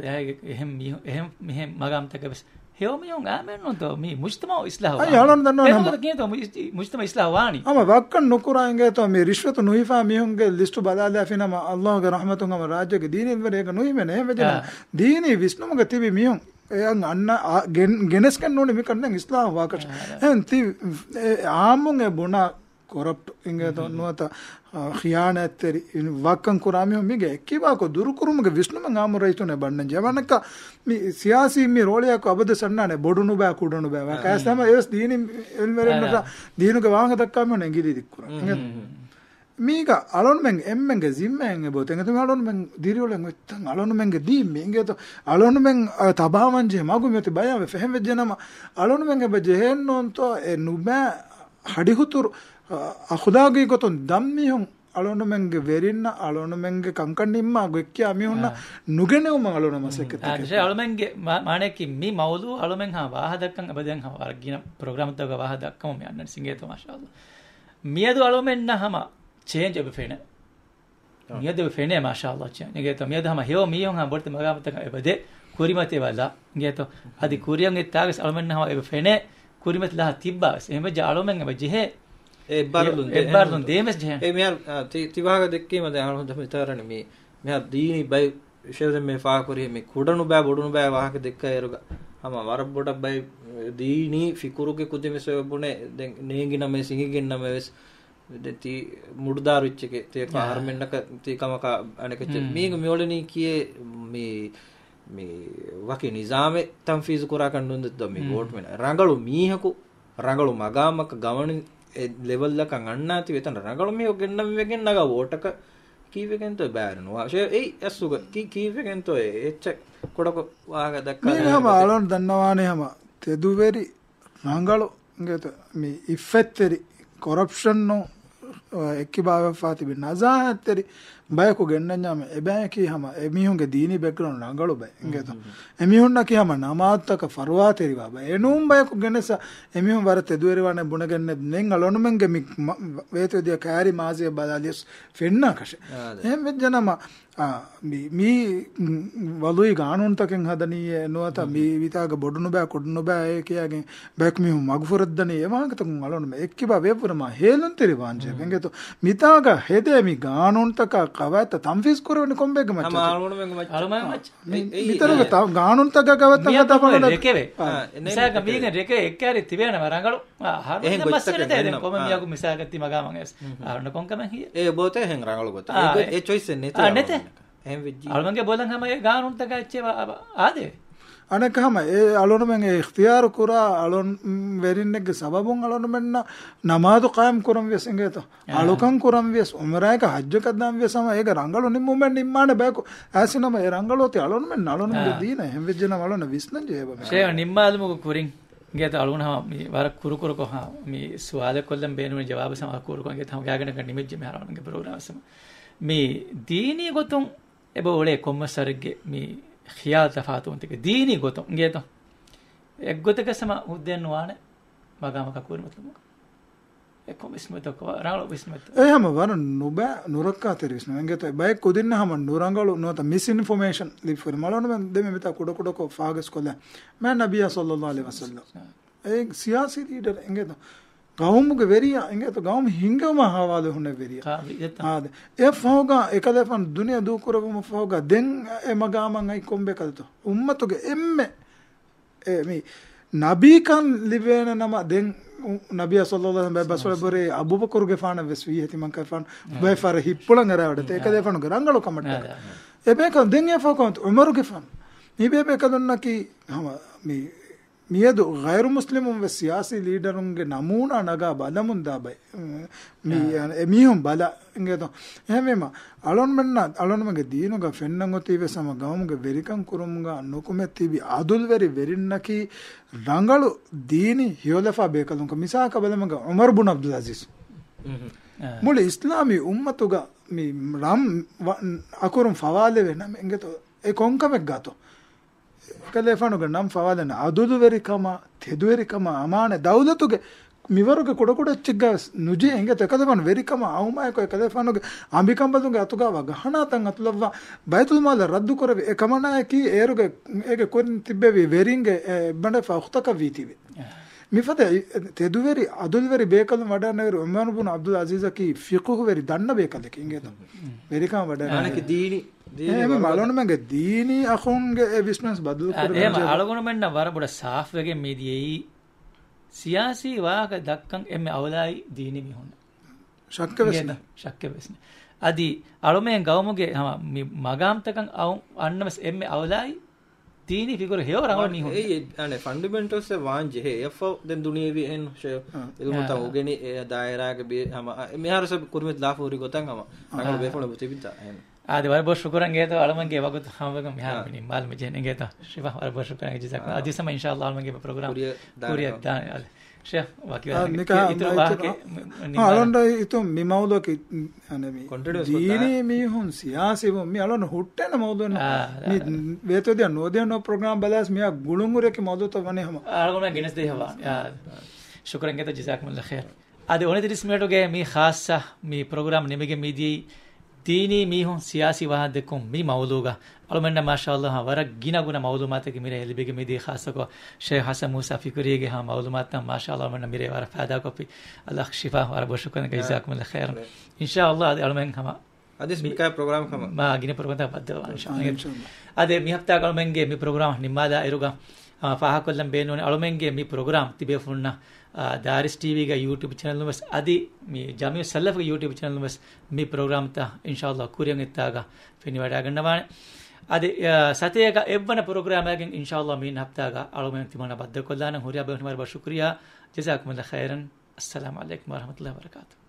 އެހެން މީހު-، އެހެން މީހެއް މަގާމްތަކަށް ވެސް ހެޔޮ މީހުން އާމެއް ނޫންތޯ މީ މުޖްތަމައު އިސްލާހު އައި ވާނީ. އަޅުން ދަންނަވަން ހަމަ. އެކަމަކު ކިޔަންތޯ މުޖް-، މުޖްތަމައު އިސްލާހު ވާނީ. ހަމަ ވައްކަން ނުކުރާ އިނގޭތޯ މީ ރިޝްވަތު ނުހިފާ މީހުންގެ ލިސްޓު ބަލާލާފިނަމަ އައްލާހުގެ ރަޙްމަތުން ހަމަ ރާއްޖޭގެ ދީނީ އިލްމުވެރިން އޭގަ ނުހިމެނޭ. އެހެން ވެއްޖެނަމަ އާ. ދީނީ ވިސްނުމުގަ ތިބި މީހުން އެ އަން އަންނަ އާ ގެން-، ގެނެސްގެން ނޫނީ މިކަންނެން އިސްލާހު ވާކަށް. އާ. އެހެން ތި އެ އާއްމުން އެ ބުނާ ކޮރަޕްޓް އިނގޭތޯ ނުވަތަ، އާ، ޚިޔާނާތްތެރި ވައްކަން ކުރާ މީހުން މީގެ އެއްކިބާކޮށް ދުރުކުރުމުގެ ވިސްނުމެއް އާއްމު ރައްޔިތުންނަށް ބަންނަން ޖެހޭ. އަނެއްކާ މި ސިޔާސީ މި ރޯޅިއަކު އަބަދު ސަންނާނެ ބޮޑު ނުބާ ކުޑަ ނުބާ ވާ އާ. ކައިސް ހަމަ އެވެސް ދީނީ އިލްމުވެރިންނަށް ދީނުގެ ވާހަކަ ދައްކާ މީހުން އެނގިލީ ދިއްކުރާ. މީގަ އަޅުންމެން އެންމެންގެ ޒިންމާއެއް އެބައޮތޭ. އެނގޭތޯ މި އަޅުންމެން ދިރިއުޅެން އޮތްތަން އަޅުންމެންގެ ދީން މީ އިނގޭތޯ އަޅުންމެން ތަބާވަންޖެހޭ މަގު މިއޮތީ ބަޔާންވެފަ. އެހެން ވެއްޖެނަމަ އަޅުންމެން އެބަ ޖެހޭން ނޫންތޯ އެ ނުބާ ހަޑިހުތުރު، އަ، އަޚުލާގީ ގޮތުން ދަށްމީހުން އަޅުނުމެންގެ ވެރިންނަށް އަޅުނުމެންގެ ކަންކަން ނިންމާ ގޮތްކިޔާ މީހުންނަށް ނުގެނެވުމަށް އަޅުނަ މަސައްކަތްތަކެއް. އަޅުމެންގެ މާ-، މާނައަކީ މި މައުޟޫޢު އަޅުމެން ހަމަ ވާހަ ދައްކަން އެބަދެން ހަމަ ވަރަށް ގިނަ ޕްރޮގްރާމްތަކަށް ވާހަ ދައްކަމުން މި އަންނަން ސިނގޭތޯ މާޝާﷲ. މިއަދު އަޅުމެންނަށް ހަމަ ޗޭންޖް އެބަ ފެނޭ. އާ. މިއަދު އެބަ ފެނޭ މާޝާﷲ ޗޭންޖް. އިނގޭތޯ މިއަދު ހަމަ ހެޔޮ މީހުން ހަމަ ބޮޑެތި މަގާމުތަކަށް އެބަދޭ ކުރިމަތި އެބަ ލާ. އިނގޭތޯ އަދި ކުރިއަށް އޮތް ތާގަސް އަޅުމެންނަށް ހަމަ އެބަ ފެނޭ ކުރިމަތި ލާ ތިއްބާވެސް. އެހެންވެއްޖެ އަޅުމެން އެބަ ޖެހޭ އެއްބާރުލުން ދޭ-، އެއްބާރުލުން ދޭމެސް ޖެހޭ. އެ މިހާރު، އާ، ތި-، ތި ވާހަކަ ދެއްކީމަ ދެ އަހަރު ހަމަ ހިތަށް އަރަނީ މި މިހާރު ދީނީ ބައެއް ޝޭޚު ދެން މި ފާހަގަކުރި މި ކުޑަނުބާ ބޮޑުނުބާ ވާހަކަ ދެއްކާ އޭރުގަ ހަމަ ވަރަށް ބޮޑަށް ބައެއް ދީނީ ފިކުރުގެ ކުދިން ވެސް އޮވެ ބުނެ ދެން ނޭނގި ނަމަވެސް އިނގިގެން ނަމަވެސް ދެން ތީ މުޑުދާރު އެއްޗެކޭ ތޭކަ އާ. އަހަރުމެންނަކަށް ތީ ކަމަކާ އަނެކެއްޗެއް. މީގަ މިއުޅެނީ ކިޔޭ މި، މި ވަކި ނިޒާމެއް ތަންފީޒު ކުރާކަށް ނުންދެއްދޯ މި ވޯޓް މެން. ރަނގަޅު މީހަކު ރަނގަޅު މަގާމަކަށް ގަވަނިން އެ ލެވެލްއަކަށް އަންނާތީ އެތަނަށް ރަނގަޅު މީހަކު ގެންނަން ވެގެން ނަގާ ވޯޓަކަށް ކީއްވެގެންތޯ ބާރު ނުވާށޭ. އެއީ އަސްލުގަ ކީ-، ކީއްވެގެންތޯ އެ އެއްޗެއް ކުޑަކޮށް ވާހަކަ ދައްކާ މީގަ ހަމަ އަޅުން ދަންނަވާނެ ހަމަ ތެދުވެރި ރަނގަޅު އިނގޭތަ މި އިއްފަތްތެރި ކޮރަޕްޝަން ނޫން އެއްކިބާވެފާ ތިބި ނަޒާހަތްތެރި ބަޔަކު ގެންނަންޏާމެ އެބަޔަކީ ހަމަ އެމީހުންގެ ދީނީ ބެކްގްރައުންޑް ރަނގަޅު ބައެއް އިނގޭތަ. އެމީހުންނަކީ ހަމަ ނަމާދުތަކަށް ފަރުވާތެރިވާ ބައެއް. އެނޫން ބަޔަކު ގެނެސް އެމީހުން ވަރަށް ތެދުވެރިވާނެ ބުނެގެންނެ ނެން އަޅުނުމެންގެ މި މަ-، ވޭތުވެދިޔަ ކާރި މާޒީއެއް ބަލާލިޔަސް ފެންނާކަށެއް. އާ، އެހެން ވެއްޖެނަމަ، އާ، މި، މީ، މް، ވަލުއި ގާނޫނުތަކެއް ހަދަނީއޭ ނުވަތަ މި ވިތާގަ ބޮޑުނުބައި ކުޑަނުބައި އޭ ކިޔާގެން ބަޔަކު މީހުން މަގުފުރައްދަނީ އެ ވާހަކަތަކުން އަޅުނުމެ އެއްކިބާ ވެއްވުރެ މާ ހޭލުންތެރި ވާންޖެހޭ އިނގޭތޯ. މިތާގަ ހެދޭ މި ގާނޫނުތަކާ ޤަވާއިދުތައް ތަންފީޒު ކުރެވެނީ ކޮންބޭގެ މައްޗަށް؟ އަޅުމެންގެ މައްޗަށް. މި-، މިތަނުގެ ތަ-، ގާނޫނުތަކާ ޤަވާއިދުތަކާ މިއަކު ތަފާނު ރެކެވޭ. އާ، މިސާލަކަށް މީގެ ރެކެވޭ އެއްކާރި ތިބޭނެ ވަރަށް ރަނގަޅު. އާ، އަހަރު އެހެން ދެން މައްސަލަ ގޮތްތަކެއް ދޭ ދެން ކޮންމެ އާ. މީހަކު މިސާލަކަށް ތި މަގާމަށް އެސް. އަހަރުންނަށް ކޮންކަމެއް ހިޔޭ. އެ ބޯތެ އެހެން ރަނގަޅު ގޮތެއް. އާ، އެ އެ ޗޮއިސް އެއް ނެތޭ އާ، ނެތޭ. އަޅުމެންނަކަށް. އަޅުމެންގެ ބޮލަން ހަމަ އެ ގާނޫނުތަކާ އެއްޗެއް އާދޭ. އަނެއްކާ ހަމަ އެ އަޅުނުމެން އެ އިޚްތިޔާރު ކުރާ އަޅުން ވެރިންނެއްގެ ސަބަބުން އަޅުނުމެންނަށް ނަމާދު ޤާއިމް ކުރަން ވިޔަސް އިނގޭތޯ. އާ. އަޅުކަން ކުރަން ވިޔަސް އުމްރާއަކަށް ޙައްޖަކަށް ދާން ވިޔަސް ހަމަ އޭގަ ރަނގަޅު ނިންމުމެއް ނިންމާނެ ބަޔަކު އައިސް ނަމަ އެ ރަނގަޅު އޮތީ އަޅުނުމެން އަޅުނުމެންގެ އާ. ދީނަށް އެހެން ވެއްޖެނަމަ އަޅުން ވިސްނަން ޖެހޭ ބަ މި ޝޭ ކަމަށް. ނިންމާލުމުގެ ކުރިން އިނގޭތޯ އަޅުގަނޑު ހަމަ މި ވަރަށް ކުރުކުރުކޮށް ހަމަ މި ސުވާލެއް ކޮށްލަން ބޭނުމެއް ޖަވާބު ހަމަ ކުރުކޮށް އިނގޭތޯ ހަމަ ގާތްގަނޑަކަށް ނިމިއްޖެ މިހާރު އަޅުގަނޑުގެ ޕްރޮގްރާމް ވެސް ހަމަ. މި ދީނީ ގޮތުން އެބަ އުޅޭ ކޮންމެސް ވަރެއްގެ މި ޚިޔާލު ތަފާތުވުންތަކެއް ދީނީ ގޮތުން އިނގޭތޯ. އެއްގޮތަކަށް ހަމަ ހުއްދައެއް ނުވާނެ މަގާމަކަށް ކުރިމަތިލުމުގަ. އެ ކޮން ވިސްނުމެއްތޯ ކޮ-، ރަނގަޅު ވިސްނުމެއްތޯ؟ އެ ހަމަ ވަރަށް ނުބައި ނުރައްކާތެރި ވިސްނުމެއް. އިނގޭތޯ ބައެއް ކުދިންނަށް ހަމަ ނުރަނގަޅު ނުވަތަ މިސްއިންފޮމޭޝަން ލިބިފައި. އަޅުގަނޑުމެން ދެމެ މިތާ ކުޑަކުޑަކޮށް ފާގަސްކޮށްލާ. މާތް ނަބިއްޔާ ޞައްލައްލާހު ޢަލައިހި ވަސައްލަމް. އެ ސިޔާސީ ލީޑަރެއް އިނގޭތޯ. ގައުމުގެ ވެރިޔާ އިނގޭތޯ. ގައުމު ހިންގެވުމާ ހަވާލު ހުންނެވި ވެރިޔާ. އާދެ. އެއަށްފަހުގަ އެކަލޭފާނު ދުނިޔެ ދޫކުރެއްވުމަށްފަހުގަ ދެން އެ މަގާމަށް އައި ކޮންބޭކަލެތޯ. އުއްމަތުގެ އެންމެ އެ މި ނަބީކަން ލިބޭނެ ނަމަ، ދެން ނަބިއްޔާ ޞައްލައްލާހު ޢަލައިހި ވަސައްލަމް ބައެއް ބަސްފުޅެއް ބުރި އަބޫބަކުރުގެފާނަށް ވެސް ވީ އިހްތިމާމް ކައިފާނު ބައެއް ފަހަރަށް ހިއްޕުޅަން އެރާވަޑައިގަތޭ. އެކަލޭފާނުގެ ރަނގަޅު ކަމަށްޓަކައި. އެބޭކަލުން ދެން އެފަހު ކަމަށް ޢުމަރުގެފާނު މި ބޭބޭކަލުންނަކީ ހަމަ މި މިއަދު ޣައިރު މުސްލިމުން ވެސް ސިޔާސީ ލީޑަރުންގެ ނަމޫނާ ނަގާ ބަލަމުން ދާ ބައެއް. މި، އާ. އެ މީހުން ބަލާ އިނގޭތޯ. އެހެންވީމަ، އަޅުންމެންނަށް، އަޅުންމެންގެ ދީނުގަ ފެންނަން އޮތީ ވެސް ހަމަ ގައުމުގެ ވެރިކަން ކުރުމުގަ ނުކުމެ ތިބި އަދުލްވެރި ވެރިންނަކީ ރަނގަޅު ދީނީ ހިޔޮލަފާ ބޭކަލުންކަން. މިސާލަކަށް ބަލަމުން ޢުމަރު ބުން ޢަބްދުލް ޢަޒީޒް. މުޅި އިސްލާމީ އުއްމަތުގަ މި ރަން ވަ-، އަކުރުން ފަވާލެވޭ ނަމެއް އިނގޭތޯ. އެ ކޮންކަމެއްގާތޯ؟ ކަލޭފާނުގެ ނަން ފަވާލެން އަދުލުވެރިކަމާ، ތެދުވެރިކަމާ އަމާނެ ދައުލަތުގެ މިވަރުގެ ކުޑަކުޑަ އެއްޗެއްގަ ނުޖެހޭ އިނގޭތޯ. އެކަލޭފާނު ވެރިކަމާ އައުމާއެކު އެކަލޭފާނުގެ އަނބިކަނބަލުންގެ އަތުގަ ވަ ގަހަނާތަން އަތުލައްވާ ބައިތުލްމާލަށް ރައްދު ކުރެވި. އެކަމަނާއަކީ އޭރުގެ އޭގެ ކުރިން ތިއްބެވި ވެރިންގެ އެ ބަނޑެފަ އުޚްތަކަށް ވީތީވެ. މިފަދަ ތެދުވެރި، އަދުލުވެރި ބޭކަލުން ވަޑައިންނެވިރު ޢުމަރު ބުން ޢަބްދުލް ޢަޒީޒަކީ ފިޤުހުވެރި ދަންނަ ބޭކަލެކޭ އިނގޭތޯ. ވެރިކަމަށް ވަޑައިން އާނަކަ ދީނީ، ދީނީ އެހެންވީމަ ވަރުގަދަ. އަޅުގަނޑުމެންގެ ދީނީ އަޚުންގެ އެ ވިސްނަސް ބަދަލު އާ، ކުރެވި އެހެން ޖެހޭ. އަޅުގަނޑުމެންނަށް ވަރަށް ބޮޑަށް ސާފުވެގެން މި ދިޔައީ ސިޔާސީ ވާހަކަ ދައްކަން އެންމެ އައުލާއީ ދީނީ މީހުންނަށް. ޝައްކެއް ވެސް ނެތް. ޝައްކެއް ވެސް ނެތް. އަދި އަޅުމެން ގައުމުގެ ހަމަ މި މަގާމްތަކަށް އައު-، އަންނަ ވެސް އެންމެ އައުލާއީ ދީނީ ފިކުރު ހެޔޮ ރަނގަޅު މީހުން. އެއީ، އަނެ ފަންޑަމެންޓަލްސް ވާން ޖެހޭ. އެއަށްފަހު ދެން ދުނިޔެވީ އެހެން ޝެޔޮ އާ. އިލްމުތައް އާ. އުގެނި އެ ދާއިރާގެ ބި-، ހަމަ، އެ މިހާރު ސަބް ކުރިމަތި ލާފަ ހުރި ގޮތަށް ހަމަ ރަނގަޅު އާ. ބޭފުޅުން ތިބިތާ އެހެން. އާދެ، ވަރަށް ބޮޑަށް ޝުކުރަން ގޭތޯ އަޅުމެންގެ ވަގުތު ހަމަވެގެން މިހާރު އާ. މި ނިންމާލުމަށް ޖެހެން އިނގޭތޯ. ޝިފާ، ވަރަށް ބޮޑަށް ޝުކުރަން ޖަޒާކަ. އާ. އަދި ސަމަ އިންޝާﷲ އަޅުމެންގެ ޕްރޮގްރާމް ކުރިޔަށް ދާނެ ކުރިޔަށް ދާނެ. އާ. ޝޭޚް، ވަކި އާ، ވަރަށް މިކަ-، އިތުރު މަ-، ވާހަކަ އިތުރު، މި-، އާ، ނިންމާލަން. އަޅުން އިތު މި މައުލޫއަކީ، އަނެ މި ކޮންޓިނިއުސް ދީނީ ކޮށްދާނެ. މީހުން ސިޔާސީ ވުން މި އަޅުން ހުއްޓޭނެ މައުލޫއެއް ނޫން. އާ، މި އާ. ވޭތޯދިޔަ ނޯދިޔަ ނޯ ޕްރޮގްރާމް ބަލާސް މިއާ ގުޅުން ހުރެކި މައުލޫތައް ވަނީ ހަމަ. އަޅުގަނޑު ގެނެސް ދޭ ހަވާ. އާ. ޝުކުރަން ގޭތޯ ޖަޒާކުމުﷲ ޚައިރަން. އަދި އޮނިތިރީސް މިނެޓުގެ މި ޚާއްޞަ މި ޕްރޮގްރާމް ނިމިގެން މިދިޔައީ ދީނީ މީހުން ސިޔާސީ ވާހަކަ ދެއްކުން މި މައުލޫގަ. އަޅުމެންނަށް މާޝާﷲ ވަރަށް ގިނަ ގުނަ މައުލޫމާތަކެއް މިރޭ ލިބިގެން މިދިޔަ ޚާއްޞަކޮށް ޝޭޚް ޙަސަން މޫސާ ފިކުރީގެ ހަމަ މައުލޫމާތުތައް މާޝާﷲ އަޅުމެންނަށް މިރޭ ވަރަށް ފައިދާކޮށްފި. ﷲ ޝިފާ ވަރަށް ބޮޑަށް ޝުކުރަން ޖަޒާކުމުﷲ ޚައިރަން. އިންޝާﷲ އަދި އަޅުމެން ހަމަ މާ ގިނަ ޕްރޮގްރާމް ހަމަ މާ ގިނަ ޕްރޮގްރާމްތައް ބައްދަލުވާނެ އިންޝާﷲ. އާ، އިންޝާﷲ. އަދި މި ހަފްތާގަ އަޅުމެންގެ މި ޕްރޮގްރާމް ނިންމާލާ އިރުގަ، އާ، ފާހަގަކޮށްލަން ބޭނުންވަނީ އަޅުމެންގެ މި ޕްރޮގްރާމް ތިބޭފުޅުންނަށް، އާ، ދާރިސް ޓީވީގެ ޔޫޓިއުބް ޗެނަލުން ވެސް އަދި މި ޖަމީޢު ސަލަފްގެ ޔޫޓިއުބް ޗެނަލުން ވެސް މި ޕްރޮގްރާމްތައް އިންޝާﷲ ކުރިއަށް އޮތްތާގަ ފެނިވަޑައިގަންނަވާނެ. އަދި، އާ، ސަތޭކަ އެއްވަނަ ޕްރޮގްރާމާގެން އިންޝާﷲ މި ހަފްތާގަ އަޅުމެން ތިމަންނަ ބައްދަލުކޮށްލާނަން. ހުރިހާ ބޭފުޅުން ވަރަށް ބޮޑަށް ޝުކުރިއްޔާ. ޖަޒާކުމުﷲ ޚައިރަން. އައްސަލާމު ޢަލައިކުމް ވަރަޙްމަތުﷲ ވަބަރަކާތުހު.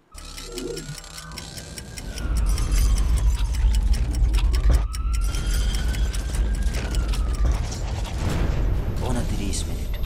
އޮނަތިރީސް މިނިޓް.